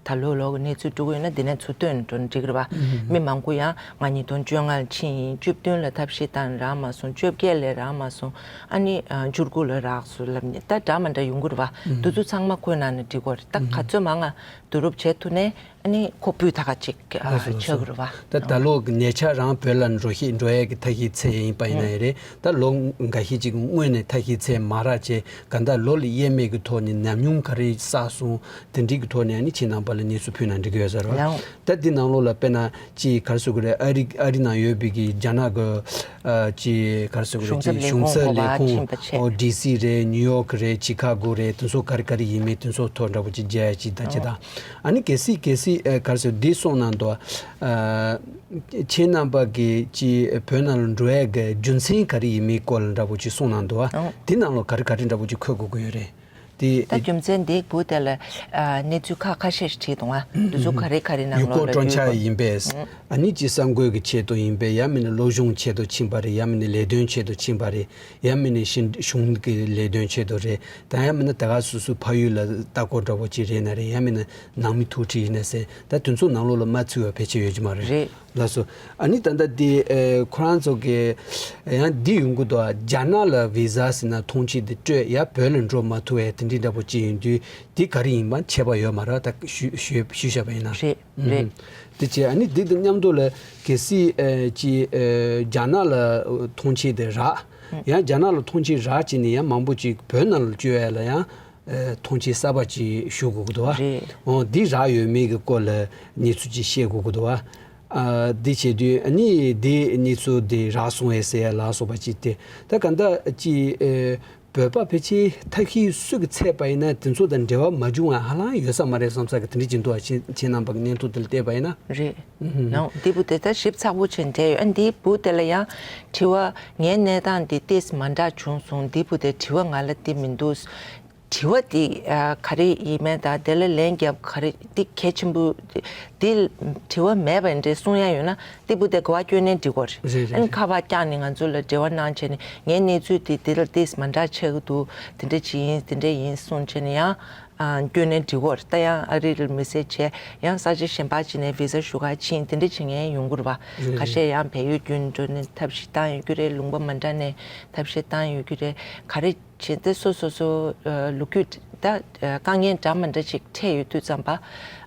ད་ལོ་ལོ་གི་གནས་ཚུལ་འགྲོ་གི་ཡོད་ན་འདི་ནས་ཚུར་བཏོན་འགྲོ་ན་འགྲིག་གི་རེད་པ། མི་མང་པོ་ཡང་ང་ཉིས་སྟོང་བཅོ་ལྔ་ལ་ཕྱིན་ཡིན། བཅུ་བདུན་ལ་ཐབས་ཤེས་བཏང་རག་མ་སོང་། བཅོ་བརྒྱད་ལས་རག་མ་སོང་། ཨ་ནི་བཅུ་དགུ་ལ་རག་སོང་ལབ་ནས་ད་འདྲ་མ་འདྲ་ཡོང་གི་རེད་པ། འདི་ཚོ་ཚང་མ་བཀོད་གནང་ན་འགྲིག་གི་རེད། ད་ག་ཚོད་མང་ང་བསྡུ་རུབ་བྱེད་ཐུབ་ནས་ཨ་ནི་ཁོ་སྤུས་དག་ཅིག་ལགས་སོ། ཆགས་ཀྱི་རེད་པ། ད་ད་ལོ་ཉེ་ཆར་རང་བོད་ལ་འགྲོ་ཤེས་འགྲོ་ཡས་ཀྱི་ཐབས་ཤེས་འཚོལ་ཡིན་པ་ཡིན་ན་ཡང་རེད། ད་ལོ་འགའ་ཤས་ཅིག་སྔོན་ནས་ཐབས་ཤེས་འཚོལ་མ་རག་བྱས་ག་འདྲ་ལོ་ལ་དབྱེར་མེད་ཀྱི་ཐོག་ནས་ཉམས་མྱོང་ག་རེ་བསགས་སོང་། དེ་འདྲའི་གི་ཐོག་ནས་ཨ་ནི་ཁྱེད་རྣམ་པ་ལ་གནས་ཚུལ་ཕུལ་ན་འགྲིག་གི་ཡོད་ས་རེད་པ། ལགས། ད་འདི་ནང་ལོགས་ལ་དཔེར་ན་ཅིག་ག་རེ་ཟེར་དགོས་རེད། ཨ་རི་ཨ་རི་ནང་ཡོད་པའི་གི་རྒྱ་ནག་གི་ཨ་ཅིག་ག་རེ་ཟེར་དགོས་རེད། གཞུང་ཚབ་ཅིག་ལས་ཁུངས་གཞུང་ཚབ་ལས་ཁུངས་གོ་བ་ཕྱིན་པ་བྱས། ཨོ་ཌི་སི་རེད། ནིའུ་ཡོག་རེད། ཅི་ཁ་གོ་རེད། དེ་ཚོ་ག་རེ་ག་རེ་ཡིན་མིན་དེ་ཚོ་ཐོག་འདྲ་པོ་ཅིག་མཇལ་ཡ་ཅིག་ད་ཅི་དང་། ཨ་ནི་གལ་སྲིད་གལ་སྲིད་ཨ་ག་རེ་ཟེར་འདི་གསུངས་གནང་འདུག་ཨ་ཁྱེད་རྣམ་པ་གི་ཅིག་བོད་ནང་ལ་འགྲོ་ཡ་གི་རྒྱུ་མཚན་ག་རེ་ཡིན་མིན་སྐོར་ལ་འདྲ་པོ་ཅིག་གསུངས་གནང་འདུག་ཨ། ཨང་། དེ་ནང་ལོགས་ག་རེ་ག་རེ་འདྲ་པོ་ཅིག་འཁོད་དགོས་ཀྱི་ཡོད་རེད། དེ་ད་རྒྱུ་མཚན་འདི་བུ་དེ་ལ་ཨ་གནས་ཚུལ་ཁ་ཁ་ཤས་ཤིག་བྲིས་འདུག་ཨ། འདི་ཚོ་ག་རེ་ག་རེ་ནང་ཡུལ་སྐོར་ལོགས་ལ་སྤྲོ་འཆམ་ཡོད་ཡིན་པས། ཨ་ནི་ཅིག་གསར་འགོད་ཀྱི་ཆེད་དུ་ཡིན་པས། ཡང་མིན་ན་སློབ་སྦྱོང་ཆེད་དུ་ཕྱིན་པ་རེད། ཡང་མིན་ན་ལས་དོན་ཆེད་དུ་ཕྱིན་པ་རེད། ཡང་མིན་ན་གཞི་གཞུང་གི་ལས་དོན་ཆེད་དུ་རེད། ད་ཡང་མིན་ན་ད་ག་སོ་སོའི་ཕ་ཡུལ་ལ་ལྟ་སྐོར་འདྲ་པོ་ཅིག་རེད་ན་རེད། ཡང་མིན་ན་ནང་མི་ཐུག་འཕྲད་ཡིན་ན་ཟེར། ད་དེ་ཚོ་ནང་ལོགས་ལ་མ་ཚུད་པ་ཕལ་ཆེར་ཡོད་ཀྱི་མ་རེད། རེད། ལགས་སོ། ཨ་ནི་ད་ལྟ་འདི་ཨེ་ཁོ་རང་ཚོ་གི་ཡང་འདི་ཡོང་གི་འདུག་ཨ། རྒྱ་ནག་ལ་བི་ཟ་ཟེར་ན་ཐོངས་མཆན་དེ་སྤྲོད་ཡ་བོད་ལ་འགྲོ་མ་ཐུབ་པའི་དེ་འདྲའི་འདྲ་པོ་ཅིག་ཡིན་དུས་འདི་ག་རེ་ཡིན་པ་ཁྱད་པར་ཡོད་མ་རེད། ད་ཞུ་ཞུ་ཞུས་བཞག་པ་ཡིན་ན། རེད་རེད། དེ་བྱས་ཨ་ནི་འདི་དང་མཉམ་དུ་ལ་གལ་སྲིད་ཨེ་ཅིག་ཨེ་རྒྱ་ནག་ལ་ཐོངས་མཆན་དེ་རག་ཡང་རྒྱ་ནག་ལ་ཐོངས་མཆན་རག་བྱས་ནས་ཡང་མང་པོ་ཅིག་བོད་ནང་ལ་བསྐྱོད་ཡ་ལ་ཡང་ཨེ་ཐོངས་མཆན་གསར་པ་ཅིག་ཞུ་དགོས་ཀྱི་འདུག་བ། རེད། འོ་འདི་རག་ཡོད་མེད་ཀྱི་སྐོར་ལ་གནས་ཚུལ་ཅིག་བཤད་དགོས་ཀྱི་འདུག་བ། ཨ་འདི་བྱེད་དུས་ཨ་ནི་འདི་གནས་ཚུལ་འདི་རག་སོང་བས་ཟེར་ཡ་ལ་སོགས་པ་ཅིག་སྟེ། ད་ག་འདྲ་ཅིག་ཨེ་བོད་པ་ཕལ་ཆེར་ཐབས་ཤེས་སུ་གི་ཚད་པ་ཡིན་ན་དེ་ཚོ་དང་འབྲེལ་བ་མ་བྱུང་བ་ཧ་ལམ་ཡོད་ས་མ་རེད་བསམ་ས་གི་དེ་འདྲ་ཅིག་འདུག་བ། ཁྱེད་ཁྱེད་རྣམ་པ་གི་གནས་ཚུལ་དེ་ལ་བལྟས་པ་ཡིན་ན། རེད། ནའོ་འདི་བུ་དེ་ད་ཞིབ་ཚགས་པོ་བྱས་འབྲེལ་ཡོད། ཨ་འདི་བུ་དེ་ལ་ཡང་དྲི་བ་ངའི་གནས་སྟངས་འདི་ཏོག་ཙམ་མ་འདྲ་བྱུང་སོང་། འདི་བུ་དེ་དྲི་བ་ང་ལ་དེ་མི་འདུག་དྲི་བ་འདི་ཨ་ག་རེ་ཡིན་མིན་དང་། དེ་ལ་ལན་རྒྱབ་ག་རེ། འདི་གལ་ཆེན་པོ། འདི་དྲི་བ་མེད་པ་འདྲ་གསུང་ཡ་ཡོད་ན། ཏི་པུ་དེ་ག་བ་སྐྱོན་ནས་འགྲིག་གོ་རེད། རེད་རེད་ཨ་ནི་རེད། ཁ་པར་བཀྱག་ནས་ང་ཚོ་ལ་འབྲེལ་བ་གནང་བྱས་ནས། ངའི་གནས་ཚུལ་འདི་འདི་ལ་ཏིས་མ་འདྲ་ཆགས་ཀྱི་འདུག་དེ་འདྲ་ཅིག་ཡིན། དེ་འདྲ་ཡིན་གསུང་བྱས་ནས་ཡང་ཨ་སྐྱོན་ནས་འགྲིག་གོ་རེད། ད་ཡང་ཨ་རི་ལ་མི་སེར་བྱས། ཡང་ས་ཆ་གཞན་པ་ཅིག་ནས་བི་ས་ཞུ་ག་ཕྱིན། དེ་འདྲ་བྱེད་མཁན་ཡོང་གི་རེད་པ། རེད་ཁ་རེད། ཤས་ཡང་བལ་ཡུལ་བརྒྱུད་འགྲོ་ནས་ཐབས་ཤེས་བཏང་ཡོད་ཀྱི་རེད། ལུང་པ་མ་འདྲ་ནས་ཐབས་ཤེས་བཏང་ཡོད་ཀྱི་རེད། ག་རེ་བྱས་ཏེ་སོ་སོ་སོ་ཨ་ལོ་རྒྱུས་ད་ཨ་དཀའ་ངལ་འདྲ་མི་འདྲ་ཅིག་འཕྲད་ཡོད་དུས་ཙམ་པ།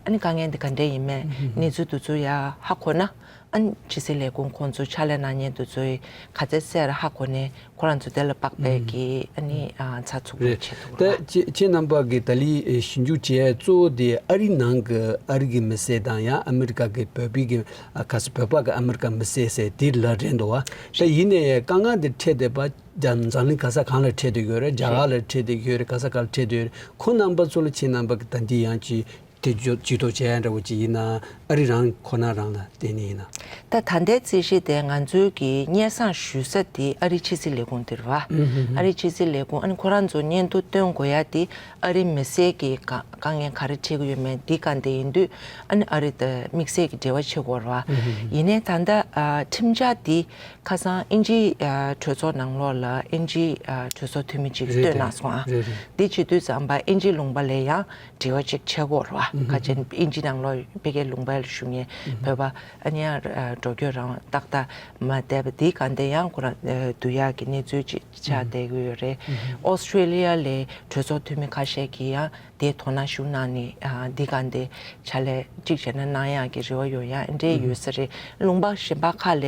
ཨ་ནི་དཀའ་ངལ་འདི་ག་འདྲ་ཡིན་མིན། ཨུ་ཧུ། གནས་ཚུལ་དེ་ཚོ་ཡར་ཧ་གོ་ན། ཨ་ནི་ཕྱི་སྲིད་ལས་ཁུངས་ཁོང་ཚོ་ཕྱག་ལས་གནང་མཁན་དེ་ཚོ་ཡིས་ག་ཚད་གསལ་རུ་ཧ་གོ་ནས། ཁོ་རང་ཚོ་དེ་ལ་དཔག་པའི་ཨུ་ཧུ། གི་ཨ་ནི་ཨ་ཚགས་ཚུད་པོ་རེད། བྱེད་ཐུབ་ད་རེད་པ། ཁྱེད་ཁྱེད་རྣམ་པ་གི་ད་ལི་ཞིབ་འཇུག་བྱེད་ཡ་གཙོ་བོ་དེ་ཨ་རི་ནང་གི་ཨ་རི་གི་མི་སེར་དང་། ཡང་ཨ་མི་རི་ཀ་གི་བོད་པའི་གི་ཨ་ག་ས་བོད་པ་གི་ཨ་མི་རི་ཀ་མི་སེར་ཟེར་དེ་ལ་རེད་འདུག་པ། ད་ཡིན་ནའི་དཀའ་ངལ་དེ་འཕྲད་བསྡད་པ། འཛམ་གླིང་ག་ས་གང་ལ་འཕྲད་བསྡད་ཡོད་རེད། རྒྱ་གར་ལ་འཕྲད་བསྡད་ཡོད་རེད། ག་ས་ག་ལ་འཕྲད་བསྡད་ཡོད་རེད། ཁོ་རྣམ་པ་ཚོ་ལ་ཁྱེད་རྣམ་པ་གི་ད་འདི་ཡང་ཅིག་དེ་ཇུས་ཇུས་གཏོགས་བྱས་ཡ་འདྲ་བོ་ཅིག་ཡིན་ན། ཨ་རི་རང་ཁོ་ན་རང་ལ་བརྟེན་ནས་ཡིན་ན། ད་ད་ལྟའི་རྩིས་གཞི་དེ་ང་ཚོའི་གི་སྙན་སེང་ཞུ་ས་དེ་ཨ་རི་ཕྱི་སྲིད་ལས་ཁུངས་དེ་རེད་པ། ཨུ་ཧུ་ཧུ། ཨ་རི་ཕྱི་སྲིད་ལས་ཁུངས། ཨ་ནི་ཁོ་རང་ཚོ་སྙན་ཐོ་སྟོན་དགོས་ཡ་དེ་ཨ་རི་མི་སེར་གི་དཀའ་དཀའ་ངལ་ག་རེ་འཕྲད་ཀྱི་ཡོད་མེད་འདི་སྒང་དེ་ཡིན་དུས། ཨ་ནི་ཨ་རི་དང་དམིགས་བསལ་གྱི་འབྲེལ་བ་བྱེད་དགོས་རེད་པ། ཨུ་ཧུ་ཧུ། ཡིན་ནའི་ད་ལྟ་ཨ་ཁྲིམས་འཆར་འདི་ཁ་སང་དབྱིན་ཇིའི་ཨ་གྲོས་ཚོགས་ནང་ལོགས་ལ་དབྱིན་ཇིའི་ཨ་གྲོས་ཚོགས་འཐུས་མི་གཅིག་རེད་བཏོན་རེད་གནང་སོང་ཨ། རེད་རེད། འདི་བྱེད་དུས་ཙམ་པ་དབྱིན་ཇི་ལུང་པ་ལ་ཡང་འབྲེལ་བ་ཅིག་བྱེད་དགོས་རེད་པ། ཨུ་ཧུ། ཁ་ཅིག་དབྱིན་ཇི་ནང་ལོགས་ཕ་གིའི་ལུང་པ་ལ་བཞུགས་མཁན་ཨུ་ཧུ། བོད་པ་ཨ་ནི་ཡང་ཨ་འགྲོ་སྐྱོད་རང་ཏག་ཏག་མ་བསྡད་པ་འདི་སྒང་དེ་ཡང་ཁོ་རང་ཨ་བསྡུ་ཡག་གི་གནས་ཚུལ་ཅིག་ཆགས་ཨུ་ཧུ། བསྡད་ཀྱི་ཡོད་རེད། ཨུ་ཧུ། ཨོ་སི་ཀྲེ་ལི་ཡ་ལའི་གྲོས་ཚོགས་འཐུས་མི་ཁ་ཤས་ཀྱིས་ཡང་དེ་དོ་སྣང་ཞུ་གནང་ནས། ཨ་འདི་སྒང་དེ་ཕྱག་ལས་གཅིག་བྱས་ན་གནང་ཡག་གི་རེ་བ་ཡོད། ཡང་འདྲ་ཡོད་ས་རེད། ལུང་པ་གཞན་པ་ཁག་ལ་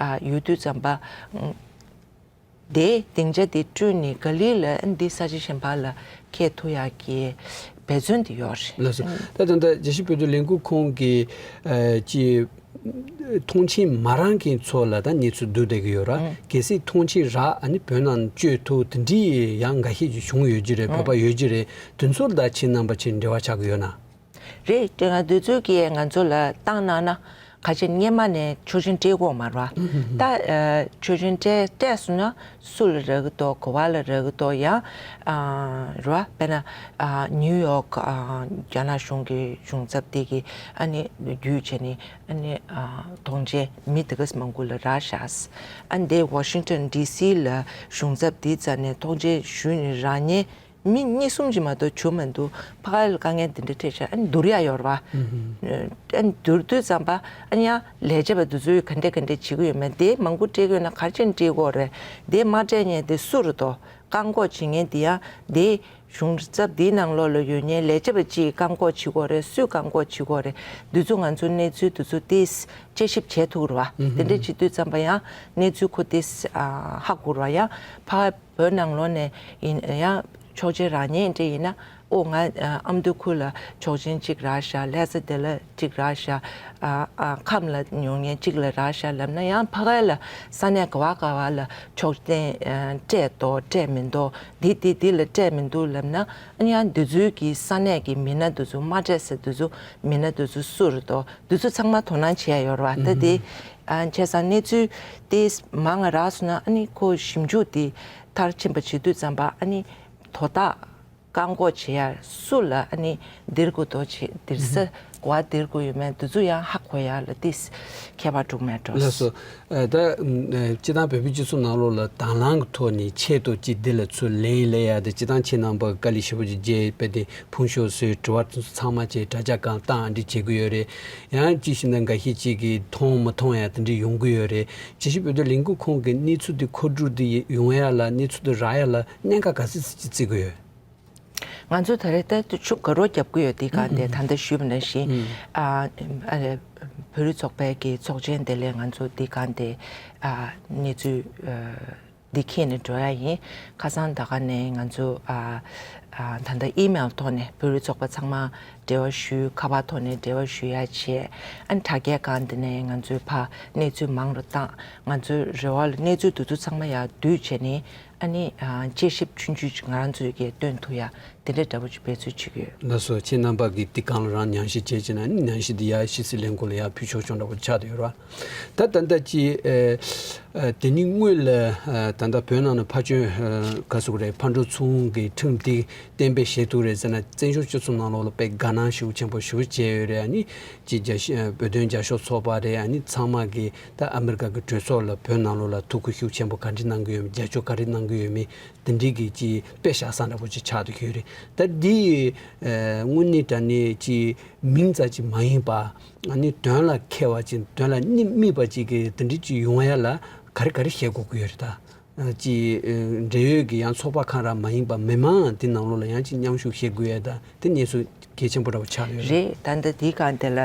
ཨ་ཡོད་དུས་ཙམ་པ། ཨ་དེའི་སྡིངས་ཆ་དེ་བསྐྲུན་ནས་ག་ལེར་ལ་འདི་ས་ཆ་གཞན་པ་ལ་འཁྱེར་ཐུབ་ཡག་གི་འབད་བརྩོན་དེ་ཡོད་རེད། ལགས་སོ། ད་ད་ལྟ་རྒྱལ་སྤྱིའི་བོད་དོན་ལས་འགུལ་ཁང་གི་ཨ་ཅིག་མཐོང་མཆན་མ་རག་མཁན་ཚོ་ལ་ད་གནས་ཚུལ་བསྡུ་བསྡད་ཀྱི་ཡོད་ར། ཨང་། གལ་སྲིད་མཐོང་མཆན་རག་ཨ་ནི་བོད་ནང་བསྐྱོད་ཐུབ་དེ་འདྲའི་ཡང་འགའ་ཤས་ཅིག་བྱུང་ཡོད་ཀྱི་རེད། ཨང་། བོད་པ་ཡོད་ཀྱི་རེད། དེ་ཚོར་ད་ཁྱེད་རྣམ་པ་ཚོས་འབྲེལ་བ་ཆགས་ཀྱི་ཡོད་ན། རེད། དེ་ང་དེ་ཚོས་ཀྱིས་ང་ཚོ་ལ་བཏང་གནང་ན། ཁ་ཆེ་སྔོན་མ་ནས་ཆོག་མཆན་སྤྲད་དགོས་མ་རེད་པ། ཨང་། ད་ཨ་ཆོག་མཆན་སྤྲད་སྤྲད་སོང་ན་སུ་ལ་རག་གི་འདུག་ག་བ་ལ་རག་གི་འདུག་ཡང་ཨ་རེད་པ། དཔེར་ན་ཨ་ནིའུ་ཡོག་ཨ་རྒྱ་ནག་གཞུང་གི་གཞུང་ཚབ་དེ་གིས་ཨ་ནི་བརྒྱུད་བྱས་ནས། ཨ་ནི་ཨ་ཐོངས་མཆན་མི་དེ་ག་ཙམ་མང་པོ་ལ་རག་ཤག་ཨ་ནི་དེ་ཝ་ཤིང་ཊོན་ཌི་སི་ལ་གཞུང་ཚབ་དེའི་རྩ་ནས་ཐོངས་མཆན་ཞུས་ནས་རག་མཁན་མི་གཉིས་གསུམ་ཅིག་མ་གཏོགས་བྱུང་མི་འདུག་ཕ་ག་ལ་དཀའ་ངལ་འདི་འདྲ་འཕྲད་ཤག་ཨ་ནི་བསྡུར་ཡག་ཡོད་རེད་པ། ཨུ་ཧུ། ཨ་ནི་བསྡུར་དུས་ཙམ་པ། ཨ་ནི་ཡང་ལས་བྱེད་པ་འདི་ཚོས་ག་འདྲ་ག་འདྲ་བྱེད་ཀྱི་ཡོད་མེད། དེ་མང་པོ་སྤྲད་ཀྱི་ཡོད་ན་ག་རེ་བྱས་ནས་སྤྲད་དགོས་རེད། དེ་མ་སྤྲད་མཁན་དེ་སུ་རེད་འདུག་བཀག་འགོག་བྱེད་མཁན་དེ་ཡང་དེ་གཞུང་ཚབ་དེའི་ནང་ལོགས་ལ་ཡོད་མཁན་ལས་བྱེད་པ་ཅིག་བཀག་འགོག་བྱེད་དགོས་རེད། སུས་བཀག་འགོག་བྱེད་དགོས་རེད། འདི་ཚོ་ང་ཚོ་གནས་ཚུལ་འདི་ཚོ་དེ་དཔྱད་ཞིབ་བྱེད་ཐུབ་རེད་པ། ཨུ་ཧུ། དེ་འདྲ་བྱེད་དུས་ཙམ་པ་ཡང་གནས་ཚུལ་ཁོ་དེ་ཨ་ཧ་གོ་རེད་པ། ཡང་ཕ་བོད་ནང་ལོགས་ནས་ཡིན་ཡང་ཆོག་མཆན་རག་མཁན་འདྲ་ཡིན་ན། ཨོ་ང་ཨ་ཨ་མདོ་ཁུལ་ལ་ཆོག་མཆན་གཅིག་རག་ཤག་ལྷ་ས་དེ་ལ་གཅིག་རག་ཤག་ཨ་ཨ་ཁམས་ལ་ཡོད་མཁན་གཅིག་ལ་རག་ཤག་ལབ་ན། ཡང་ཕ་གི་ལ་ས་གནས་ག་བ་ག་བ་ལ་ཆོག་མཆན་ཨ་སྤྲད་འདུག་སྤྲད་མི་འདུག་འདི་འདི་འདི་ལ་སྤྲད་མི་འདུག་ལབ་ན། ཨ་ནི་ཡང་འདི་ཚོའི་གི་ས་གནས་ཀྱི་མི་སྣ་འདི་ཚོ་མ་སྤྲད་ས་འདི་ཚོ་མི་སྣ་འདི་ཚོ་སུ་རེད་འདུག་འདི་ཚོ་ཚང་མ་དོ་སྣང་བྱེད་ཡ་ཡོད་རེད་པ། ད་དེ་ཨ་བྱས་ཙང་གནས་ཚུལ་དེ་མང་ང་རག་སོང་ན། ཨ་ནི་ཁོ་ཞིབ་འཇུག་དེ་མཐར་ཕྱིན་པ་བྱེད་དུས་ཙམ་པ། ཨ་ནི་དོ་བདག་བཀག་འགོག་བྱེད་ཡ་སུ་ལ་ཨ་ནི་འདིར་དགོས་འདུག་བྱེད་འདིར་ས་ག་བ་འདིར་དགོས་ཡོད་མེད་འདི་ཚོ་ཡང་ཧ་གོ་ཡ་ལ་ཏིས་ཁྱད་པར་འགྲོ་གི་མེད་འགྲོ། ལགས་སོ། ཨ་ད་ཨ་སྤྱིར་བཏང་བོད་པའི་སྤྱི་ཚོགས་ནང་ལོགས་ལ་དང་བླངས་ཀྱི་ཐོག་ནས་ཆེད་དུ་ཅིག་འདི་ལ་ཚུར་ལན་སླེབས་ཡ་དེ་སྤྱིར་བཏང་ཁྱེད་རྣམ་པ་དཀའ་ལས་ཞེ་པོ་ཅིག་རྒྱབ་པ་དེ་ཕུང་ཤོག་བཟོས། དྲི་བ་ཚང་མ་བྱས། དྲ་རྒྱ་སྒང་བཏང་། འདི་བྱེད་ཀྱི་ཡོད་རེད། ཡང་ཅིག་བྱས་ན་འགའ་ཤས་ཅིག་གིས་མཐོང་མ་མཐོང་ཡ་དེ་འདྲ་ཡོང་གི་ཡོད་རེད། རྒྱལ་སྤྱིའི་བོད་དོན་ལས་འགུལ་ཁང་གི་གནས་ཚུལ་འདི་མཁོ་སྒྲུབ་འདི་ཡོང་ཡ་ལ། གནས་ཚུལ་འདི་རག་ཡ་ལ་གནད་འགག་ག་ཚོད་ཅིག་བརྩི་གི་ཡོད། ང་ཚོ་ད་རེས་ད་ཤུགས་དགའ་རབ་རྒྱབ་ཀྱི་ཡོད། དེ་ག་དེ་ད་ལྟ་ཞུས་པ་ནང་བཞིན་ཨ་ཨ་བོད་རིགས་ཚོགས་པའི་གི་ཚོགས་ཆེན་དེ་ལས་ང་ཚོ་དེ་ག་དེ་ཨ་གནས་ཚུལ་ཨ་འདི་འཁྱེར་ནས་འགྲོ་ཡ་ཡིན། ཁ་སང་ད་ག་ནས་ང་ཚོ་ཨ་ཨ་ད་ལྟ་ཨི་མེལ་ཐོག་ནས་བོད་རིགས་ཚོགས་པ་ཚང་མ་འབྲེལ་བ་ཞུས། ཁ་པར་ཐོག་ནས་འབྲེལ་བ་ཞུ་ཡ་བྱས། ཨ་ནི་དྲ་རྒྱའི་སྒང་དེ་ནས་ང་ཚོས་ཕར་གནས་ཚུལ་མང་རུ་བཏང་། ང་ཚོའི་རེ་བ་ལ་གནས་ཚུལ་དེ་ཚོ་ཚང་མ་ཡར་བསྡུས་བྱས་ནས། ཨ་ནི་ཨ་དཔྱད་ཞིབ་ཆུང་ཆུང་ཅིག་ང་རང་ཚོས་ཀྱིས་སྟོན་ཐུབ་ཡ། དེ་འདྲ་འདྲ་པོ་ཅིག་འབད་རྩོལ་བྱེད་ཀྱི་ཡོད། ལགས་སོ། ཁྱེད་རྣམ་པ་གིས་འདི་སྒང་ལ་རང་ཉམས་ཞིབ་བྱས་ཅིག་ན་ནི་ཉམས་ཞིབ་འདི་ཡར་ཕྱི་སྲིད་ལས་ཁུངས་ལ་ཡར་ཕུལ་ཆོག་ཆོག་འདྲ་པོ་ཆགས་བསྡད་ཡོད་རེད་བ། ད་ད་ལྟ་ཅི་ཨེ་ཨེ་དེ་ནི་སྔོན་ལ་ཨེ་ད་ལྟ་བོད་ནང་ལ་ཕར་ཕྱིན་ཨེ་ག་ཟེར་དགོས་རེད། ཕར་འགྲོ་ཚུར་འོང་གི་ཁྲིམས་འདི་གཏན་འབེབས་བྱེད་ཐུབ་རེད་ཟེར་ན། བཙན་བྱོལ་སྤྱི་ཚོགས་ནང་ལོགས་ལ་དཔེ་དགའ་སྣང་ཞེ་པོ་ཆེན་པོ་ཞེ་པོ་བྱས་ཡོད་རེད། ཨ་ནི་ཅི་རྒྱ་ཤ་བོད་དོན་རྒྱབ་སྐྱོར་ཚོགས་པ་རེད། ཨ་ནི་ཚང་མ་གིས་ད་ཨ་མི་རི་ཀ་གི་གྲོས་ཚོགས་ལ་བོད་ནང་ལོགས་ལ་ཐུགས་ཁུར་ཤུགས་ཆེན་པོ་ག་འདྲ་གནང་གི་ཡོད་མེད། རྒྱབ་སྐྱོར་ག་རེ་གནང་གི་ཡོད་མེད། དེ་འདྲའི་གི་ཅིག་དཔེ་བཞག་ས་འདྲ་པོ་ཅིག་ཆགས་བསྡད་ཡོད་རེད། ད་འདི་ཨེ་དངོས་གནས་དྲང་གནས་ཅིག་མིང་ཙམ་ཅིག་མ་ཡིན་པ། ཨ་ནི་དོན་ལ་འཁེལ་བ་ཅིག་དོན་ལ་གནད་དམིགས་པ་ཅིག་གི་དེ་འདྲའི་ཅིག་ཡོང་ཡ་ལ་ག་རེ་ག་རེ་བྱེད་དགོས་ཀྱི་ཡོད་རེད། ད་ཨ་ཅིག་ཨེ་འབྲེལ་ཡོད་ཀྱི་ཡང་ཚོགས་པ་ཁག་རང་མ་ཡིན་པ་མི་མང་དེ་ནང་ལོགས་ལ་ཡང་ཅིག་མཉམ་ཞུགས་བྱེད་དགོས་ཡ། ད་དེ་གནས་ཚུལ་གལ་ཆེན་པོ་འདྲ་པོ་ཆགས་ཡོད་རེད། རེད། ད་ལྟ་འདིའི་སྒང་དེ་ལ་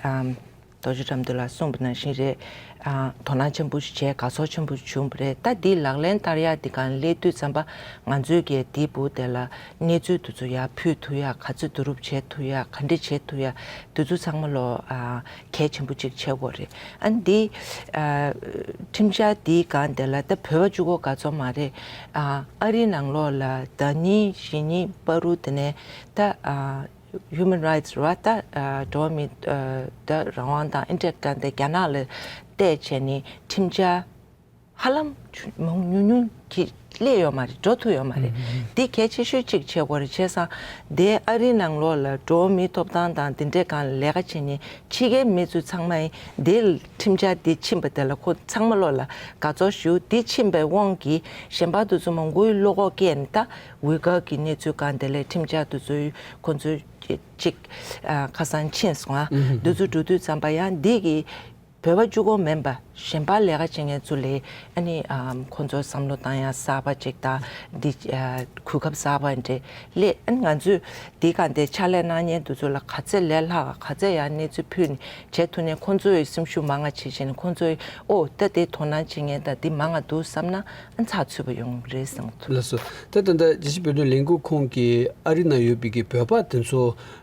ཨམ། རྡོ་རྗེ་དགྲ་འདུལ་ལགས་གསུངས་པ་ནང་བཞིན་རེད། ཨ། དོ་སྣང་ཆེན་པོ་ཞིག་བྱས། དགའ་ཚོར་ཆེན་པོ་ཞིག་བྱུང་བ་རེད། ད་འདི་ལག་ལེན་བསྟར་ཡག་འདི་སྒང་སླེབས་དུས་ཙམ་པ་ང་ཚོས་ཀྱི་འདི་བུ་དེ་ལ་གནས་ཚུལ་དེ་ཚོ་ཡར་ཕུལ་ཐུབ་ཡག། ག་ཚོད་བསྡུ་རུབ་བྱེད་ཐུབ་ཡག། ག་འདྲས་བྱེད་ཐུབ་ཡག། དེ་ཚོ་ཚང་མ་ལོ། ཨ། གལ་ཆེན་པོ་ཅིག་ཆགས་ཀྱི་ཡོད་རེད། ཨ་ནི་འདི། ཨ། ཁྲིམས་འཆར་འདིའི་སྒང་དེ་ལ་ད་བོད་པ་གཅིག་པོ་དགའ་ཚོར་མ་རེད། ཨ། ཨ་རིའི་ནང་ལོགས་ལ་ཟླ་ཉིན་གཞེས་ཉིན་བར་དུ་དེ་ནས་ད། ཨ། Human Rights རེད་བ། ད་ཨ་འགྲོ་བ་མིའི་ཨ་ད་རང་དབང་དང་ཨེ་འདྲ་ག་འདི་རྒྱ་ནག་ལ་བལྟས་བྱས་ནས་ཁྲིམས་འཆར་ཧ་ལམ་མང་ཉུང་ཉུང་གིས་སླེབས་ཡོད་མ་རེད། འགྲོ་ཐུབ་ཡོད་མ་རེད། འདི་གལ་ཆེ་ཤོས་གཅིག་བྱེད་དགོས་རེད། བྱས་ཙང་དེ་ཨ་རིའི་ནང་ལོགས་ལ་འགྲོ་བ་མིའི་ཐོབ་ཐང་དང་དེ་འདྲའི་སྒང་ལ་ལས་ཀ་བྱེད་མཁན་ཕྱི་རྒྱལ་མི་ཚོ་ཚང་མ་ཡིན་དེ་ཁྲིམས་འཆར་འདི་ཕྱིན་པ་དེ་ལ་ཁོ་ཚང་མ་ལོག་ལ་དགའ་ཚོར་ཞུ། འདི་ཕྱིན་པའི་དབང་གིས་གཞན་པ་དེ་ཚོ་མང་པོའི་བློ་ཁོག་སྐྱེས་ནས་ད། ཝི་གྷར་གྱི་གནས་ཚུལ་སྒང་དེ་ལས་ཁྲིམས་འཆར་དེ་ཚོའི་ཁོང་ཚོའི་གཅིག་ཨ་ཁ་སང་ཕྱིན་སོང་ཨ། ཨུ་ཧུ། དེ་ཚོ་འགྲོ་དུས་ཙམ་པ་ཡང་འདི་གི་བོད་པ་གཅིག་པོ་མིན་པ་གཞན་པ་ལས་ཀ་བྱེད་མཁན་ཚོ་ལས་ཨ་ནི་ཨམ་ཁོང་ཚོ་བསམ་བློ་བཏང་ཡ་གསར་པ་ཅིག་དང་འདི་ཨ་གོ་སྐབས་གསར་པ་འདྲ་སླེབས། ཨ་ནི་ང་ཚོས་འདི་སྒང་དེ་ཕྱག་ལས་གནང་མཁན་དེ་ཚོ་ལ་ག་ཚད་ལས་ལྷག་ག་ཚད་ཡང་གནས་ཚུལ་ཕུལ་ནས་བྱེད་ཐུབ་ནས་ཁོང་ཚོའི་སེམས་ཤུགས་མང་ང་བྱེད་བྱས་ནས་ཁོང་ཚོའི་ཨོ་ད་དེ་དོ་སྣང་བྱེད་མཁན་དང་འདི་མང་ང་འདུག་བསམ་ན། ཨ་ཚགས་ཚུད་པོ་ཡོང་གི་རེད་བསམ་གྱི་འདུག་ལགས་སོ། ད་ད་ལྟ་རྒྱལ་སྤྱིའི་བོད་དོན་ལས་འགུལ་ཁང་གིས་ཨ་རི་ནང་ཡོད་པའི་གི་བོད་པ་དེ་ཚོ་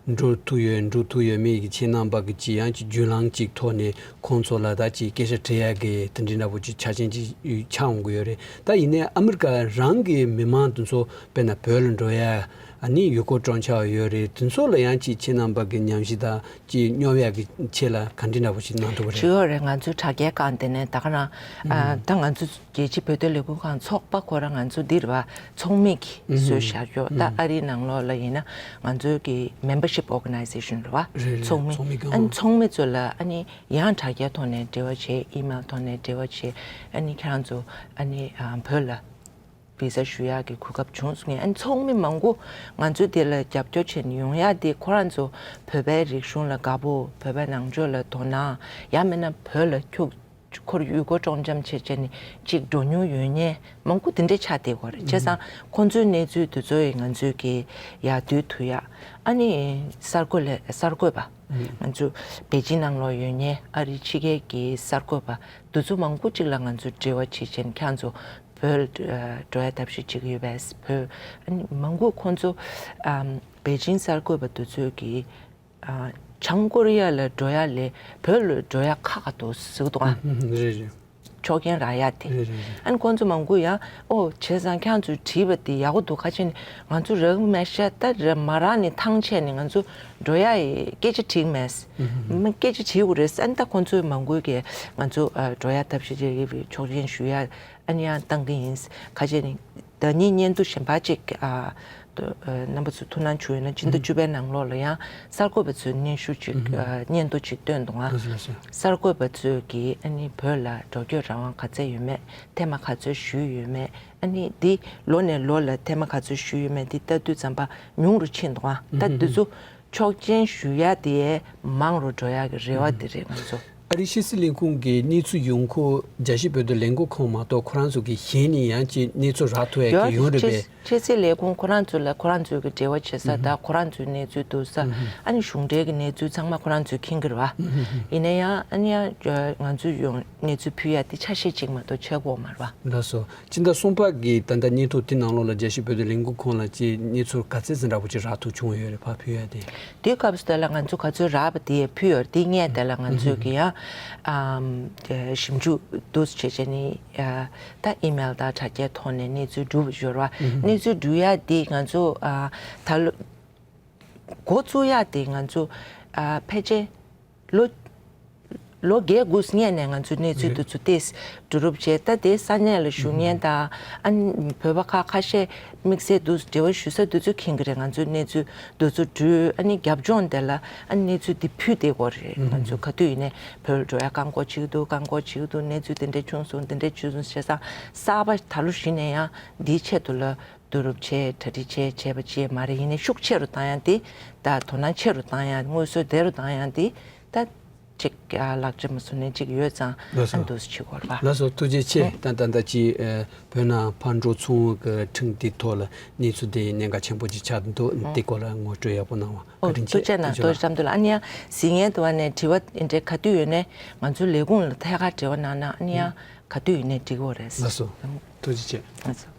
འགྲོ་ཐུབ་ཡོད་འགྲོ་ཐུབ་ཡོད་མེད་ཀྱི་ཁྱེད་རྣམ་པ་གི་ཅི་ཡང་ཅི་བརྒྱུད་ལམ་ཅིག་ཐོག་ནས་ཁོང་ཚོ་ལ་ད་ཅི་སྐད་ཆ་དྲི་ཡག་གི་དེ་འདྲའི་འདྲ་པོ་ཅིག་ཆ་རྐྱེན་ཅིག་ཆགས་འོང་གི་ཡོད་རེད། ད་ཡིན་ནའི་ཨ་མི་རི་ཀ་རང་གི་མི་མང་དེ་ཚོ་དཔེར་ན་བོད་ལ་འགྲོ་ཡ་ཨ་ནི་ཡུལ་སྐོར་སྤྲོ་འཆམ་ཡོད་རེད། དེ་ཚོ་ལ་ཡང་ཅི་ཁྱེད་རྣམ་པ་གི་ཉམས་ཞིབ་དང་། ཅིག་སྙོབ་ཡག་གི་ཆེད་ལ་ག་འདྲི་འདྲ་པོ་ཞིག་གནང་ཐུབ་པ་རེད། ཅི་ཡོད་རེད། ང་ཚོའི་དྲ་རྒྱའི་སྒང་དེ་ནས་ད་ག་རང་ཨ་ད་ང་ཚོ་རྒྱལ་སྤྱིའི་བོད་དོན་ལས་འགུལ་ཁང་ཚོགས་པ་ཁོ་རང་ང་ཚོ་འདི་རེད་བ། ཚོགས་མི་གིས་བཟོས་བཞག་ཡོད། ད་ཨ་རིའི་ནང་ལོགས་ལ་ཡིན་ན་ང་ཚོའི་གི་membership organization རེད་བ། རེད་རེད། ཚོགས་མི་ཚོགས་མི་གང་ཨ་ནི་ཚོགས་མི་ཚོ་ལ་ཨ་ནི་ཡང་དྲ་རྒྱའི་ཐོག་ནས་འབྲེལ་བ་བྱས། ཨི་མེལ་ཐོག་ནས་འབྲེལ་བ་བྱས། ཨ་ནི་ཁྱེད་རང་ཚོ་ཨ་ནི་ཨ་བོད་ལ་བི་ཟ་ཞུ་ཡག་གི་གོ་སྐབས་བྱུང་སོང་ངས། ཨ་ནི་ཚོགས་མི་མང་པོ་ང་ཚོ་དེ་ལ་རྒྱབ་སྐྱོར་བྱས་ནས་ཡོང་ཡག་དེ་ཁོ་རང་ཚོ་བོད་པའི་རིག་གཞུང་ལ་དགའ་པོ། བོད་པའི་ནང་ཆོས་ལ་དོ་སྣང་། ཡང་མིན་ན་བོད་ལ་ཁྱུག་ཁོར་ཡུལ་སྐོར་སྤྲོ་འཆམ་བྱས་བྱས་ནས་ཅིག་འགྲོ་མྱོང་ཡོད་མཁན་མང་པོ་དེ་འདྲས་ཆགས་བསྡད་ཡོད་རེད། བྱས་ཙང་ཁོང་ཚོའི་གནས་ཚུལ་དེ་ཚོ་ཡི་ང་ཚོས་ཀྱི་ཡར་བསྡུ་ཐུབ་ཡག་ཨ་ནི་གསར་འགོད་ལས་གསར་འགོད་པ་ང་ཚོ་པེ་ཅིང་ནང་ལོགས་ཡོད་མཁན་ཨ་རིའི་ཕྱི་རྒྱལ་གྱི་གསར་འགོད་པ་དེ་ཚོ་མང་པོ་ཅིག་ལ་ང་ཚོས་འབྲེལ་བ་བྱེད་བྱས་ནས་ཁྱེད་རང་ཚོ་བོད་ལ་འགྲོ་ཡ་ཐབས་ཤེས་བྱེད་ཀྱི་ཡོད་པས། བོད་ཨ་ནི་མང་པོ་ཁོང་ཚོ་ཨམ་པེ་ཅིང་གསར་འགོད་པ་དེ་ཚོས་ཀྱིས་ཨ་བྱང་ཀོ་རི་ཡ་ལ་འགྲོ་ཡ་ལས་བོད་ལ་འགྲོ་ཡ་ཁག་ཁག་འདུག་ཟེར་གི་འདུག་ཨ། རེད་རེད། ཆོག་མཆན་རག་ཡ་དེ། རེད་རེད་རེད། ཨ་ནི་ཁོང་ཚོ་མང་པོ་ཡང་ཨོ་བྱས་ཙང་ཁྱེད་ཚོས་བྲིས་པ་དེ་ཡག་པོ་འདུག་ཁ་ཆེ་ནི་ང་ཚོ་རག་མེད་ཤག་ད་རེད་མ་རག་ནི་ཐང་ཆད་ནི་ང་ཚོ་འགྲོ་ཡ་ཡི་སྐད་ཆ་དྲིས་མེད། མི་སྐད་ཆ་དྲིས་དགོས་རེད། ཨ་ནི་ད་ཁོང་ཚོས་མང་པོས་ཀྱིས་ང་ཚོ་ཨ་འགྲོ་ཡ་ཐབས་ཤེས་བྱེད་ཀྱི་ཆོག་མཆན་ཞུ་ཡ་ཨ་ནི་ཡང་བཏང་གི་ཡིན། ཁ་ཆེ་ནི་ཟླ་ཉིན་སྙན་ཐོ་གཞན་པ་ཅིག་ཨ་རྣམ་པ་ཚོས་ཐུགས་སྣང་བྱུང་ཡོད་ན་ཕྱི་ཟླ་བཅུ་པའི་ནང་ལོགས་ལ་ཡང་གསར་འགོད་པ་ཚོས་སྙན་ཞུ་ཅིག་ཨ་སྙན་ཐོ་ཅིག་བཏོན་འདུག་ཨ། གསར་འགོད་པ་ཚོས་ཀྱིས་ཨ་ནི་བོད་ལ་འགྲོ་སྐྱོད་རང་དབང་ག་ཚད་ཡོད་མེད། ཐེངས་མ་ག་ཚོད་ཞུས་ཡོད་མེད། ཨ་ནི་འདི་ལོ་ནས་ལོ་ལ་ཐེངས་མ་ག་ཚོད་ཞུས་ཡོད་མེད་འདི་ལྟ་དུས་ཙམ་པ་ཉུང་རུ་ཕྱིན་འདུག་ཨ། ད་འདི་ཚོ་ཆོག་མཆན་ཞུ་ཡ་དེ་མང་རུ་འགྲོ་ཡ་གི་རེ་བ་དེ་རེད་ང་ཚོ། ཨ་རིའི་ཕྱི་སྲིད་ལས་ཁུངས་ཀྱི་གནས་ཚུལ་ཡོང་ཁུངས་རྒྱལ་སྤྱིའི་བོད་དོན་ལས་འགུལ་ཁང་མ་གཏོགས་ཁོ་རང་ཚོ་གི་གཞན་ནས་ཡང་ཅིག་གནས་ཚུལ་རག་ཐུབ་ཡ་ཡོད་གི་ཡོད་རེད་པས། ཕྱི་སྲིད་ལས་ཁུངས་ཁོ་རང་ཚོ་ལ་ཁོ་རང་ཚོའི་གི་འབྲེལ་བ་བྱེད་ས་དང་ཁོ་རང་ཚོའི་གནས་ཚུལ་བསྡུ་ས། ཨ་ནི་གཞུང་འབྲེལ་གྱི་གནས་ཚུལ་ཚང་མ་ཁོ་རང་ཚོས་མཁྱེན་གྱི་རེད་བ། ཡིན་ན་ཡང་ཨ་ནི་ཡང་ང་ཚོས་ཡོང་གནས་ཚུལ་ཕུལ་ཡ་དེ་ཆ་ཤས་གཅིག་མ་གཏོགས་ཆགས་ཀྱི་ཡོད་མ་རེད་བ། ལགས་སོ། སྤྱི་ཟླ་གསུམ་པ་གི་ད་ལྟ་སྙན་ཐོ་དེ་ནང་ལོགས་ལ་རྒྱལ་སྤྱིའི་བོད་དོན་ལས་འགུལ་ཁང་ལ་ཅིག་གནས་ཚུལ་ག་ཚད་ཙམ་འདྲ་པོ་ཅིག་རག་ཐུབ་བྱུང་ཡོད་རེད་ཕར་ཕུལ་ཡ་དེ། དེའི་སྐབས་སུ་དེ་ལ་ང་ཚོ་ག་ཚོད་རག་པ་དེ་ཕུལ་ཡོད་རེད། དེ་སྔས་དེ་ལ་ང་ཚོས་ཀྱི་ཡང་ཨམ་ཞིབ་འཇུག་འདུག་བྱེད་བྱས་ནི་ད་ཨི་མེལ་དང་དྲ་རྒྱའི་ཐོག་ནས་གནས་ཚུལ་སྒྲུབ་ཡོད་རེད་བ། གནས་ གནས་ཚུལ་འགྲུལ་ཡག་འདི་ང་ཚོ་ཨ་ད་ལོ་འགོ་བཙུགས་ཡག་འདི་ང་ཚོ་ཨ་ཕལ་ཆེར་ལོ་ལོ་བརྒྱད་དགུ་སྔས་ནས་ང་ཚོ་གནས་ཚུལ་འདི་ཚོ་ཏོག་ཙམ་སྒྲུབ་རོགས་བྱས། ད་དེ་ས་གནས་ལ་བཞུགས་མཁན་དང་ཨ་ནི་བོད་པ་ཁག་ཁ་ཤས་དམིགས་བསལ་འདུག་འབྲེལ་བ་ཞུ་ས་འདི་ཚོ་མཁྱེན་གྱི་རེད། ང་ཚོ་གནས་ཚུལ་འདི་ཚོ་འགྲུལ། ཨ་ནི་རྒྱབ་ལྗོངས་དེ་ལ་ཨ་ནི་གནས་ཚུལ་འདི་ཕུལ་བསྡད་ཀྱི་ཡོད་རེད། ང་ཚོ་ག་དུས་ཡིན་ནའི་བོད་ལ་འགྲོ་ཡག་བཀག་འགོག་བྱེད་ཀྱི་འདུག་བཀག་འགོག་བྱེད་ཀྱི་འདུག་གནས་ཚུལ་འདི་འདྲ་བྱུང་སོང་། འདི་འདྲ་བྱུང་སོང་ཟེར་ས་གསར་པ་ད་ལོ་གཞི་ནས་ཡང་འདིའི་ཆེད་དུ་ལ་བསྡུ་རུབ་བྱས། གྲ་སྒྲིག་བྱས་བྱས་པ་ཅིག་མ་རེད། ཡིན་ནའི་ཤུགས་ཆེ་རུ་བཏང་ཡག་འདི་ད་དོ་སྣང་ཆེ་རུ་བཏང་ཡག་དངོས་སུ་བདེ་རུ་བཏང་ཡག་འདི་ད་ཅིག་ལག་ཆ་མ་བཟོ་ནས་ཅིག་ཡོད་ཙང་ལགས་སོ། ཨ་འདུག་སེ་བྱེད་དགོས་རེད་པ། ལགས་སོ། ཐུགས་རྗེ་ཆེ། ད་ད་ལྟ་ཅིག་ཨ་བོད་ནང་ཕར་འགྲོ་ཚུར་འོང་གི་ཁྲིམས་འདི་ཐོག་ལ་གནས་ཚུལ་འདི་གནད་འགག་ཆེན་པོ་ཅིག་ཆགས་འདུག་འདི་སྐོར་ལ་ངོ་སྤྲོད་ཡག་པོ་གནང་བ་ཨོ་བཀའ་དྲིན་ཆེ། ཐུགས་རྗེ་གནང་། རྡོ་རྗེ་ལྕམ་དུ་ལ། ཨ་ནི་ཡང་གཟིགས་མཁན་དུ་བ་ནས་དྲི་བ་འདི་འདྲའི་ག་དུས་ཡོད་ནའི་ང་ཚོའི་ལས་ཁུངས་ལ་ཐད་ཀར་འབྲེལ་བ་གནང་ན་ཨ་ནི་ཡང་ག་དུས་ཡིན་ནའི་འགྲིག་གི་རེད། ལགས་སོ། ཐུགས་རྗེ་ཆེ། ལགས་སོ།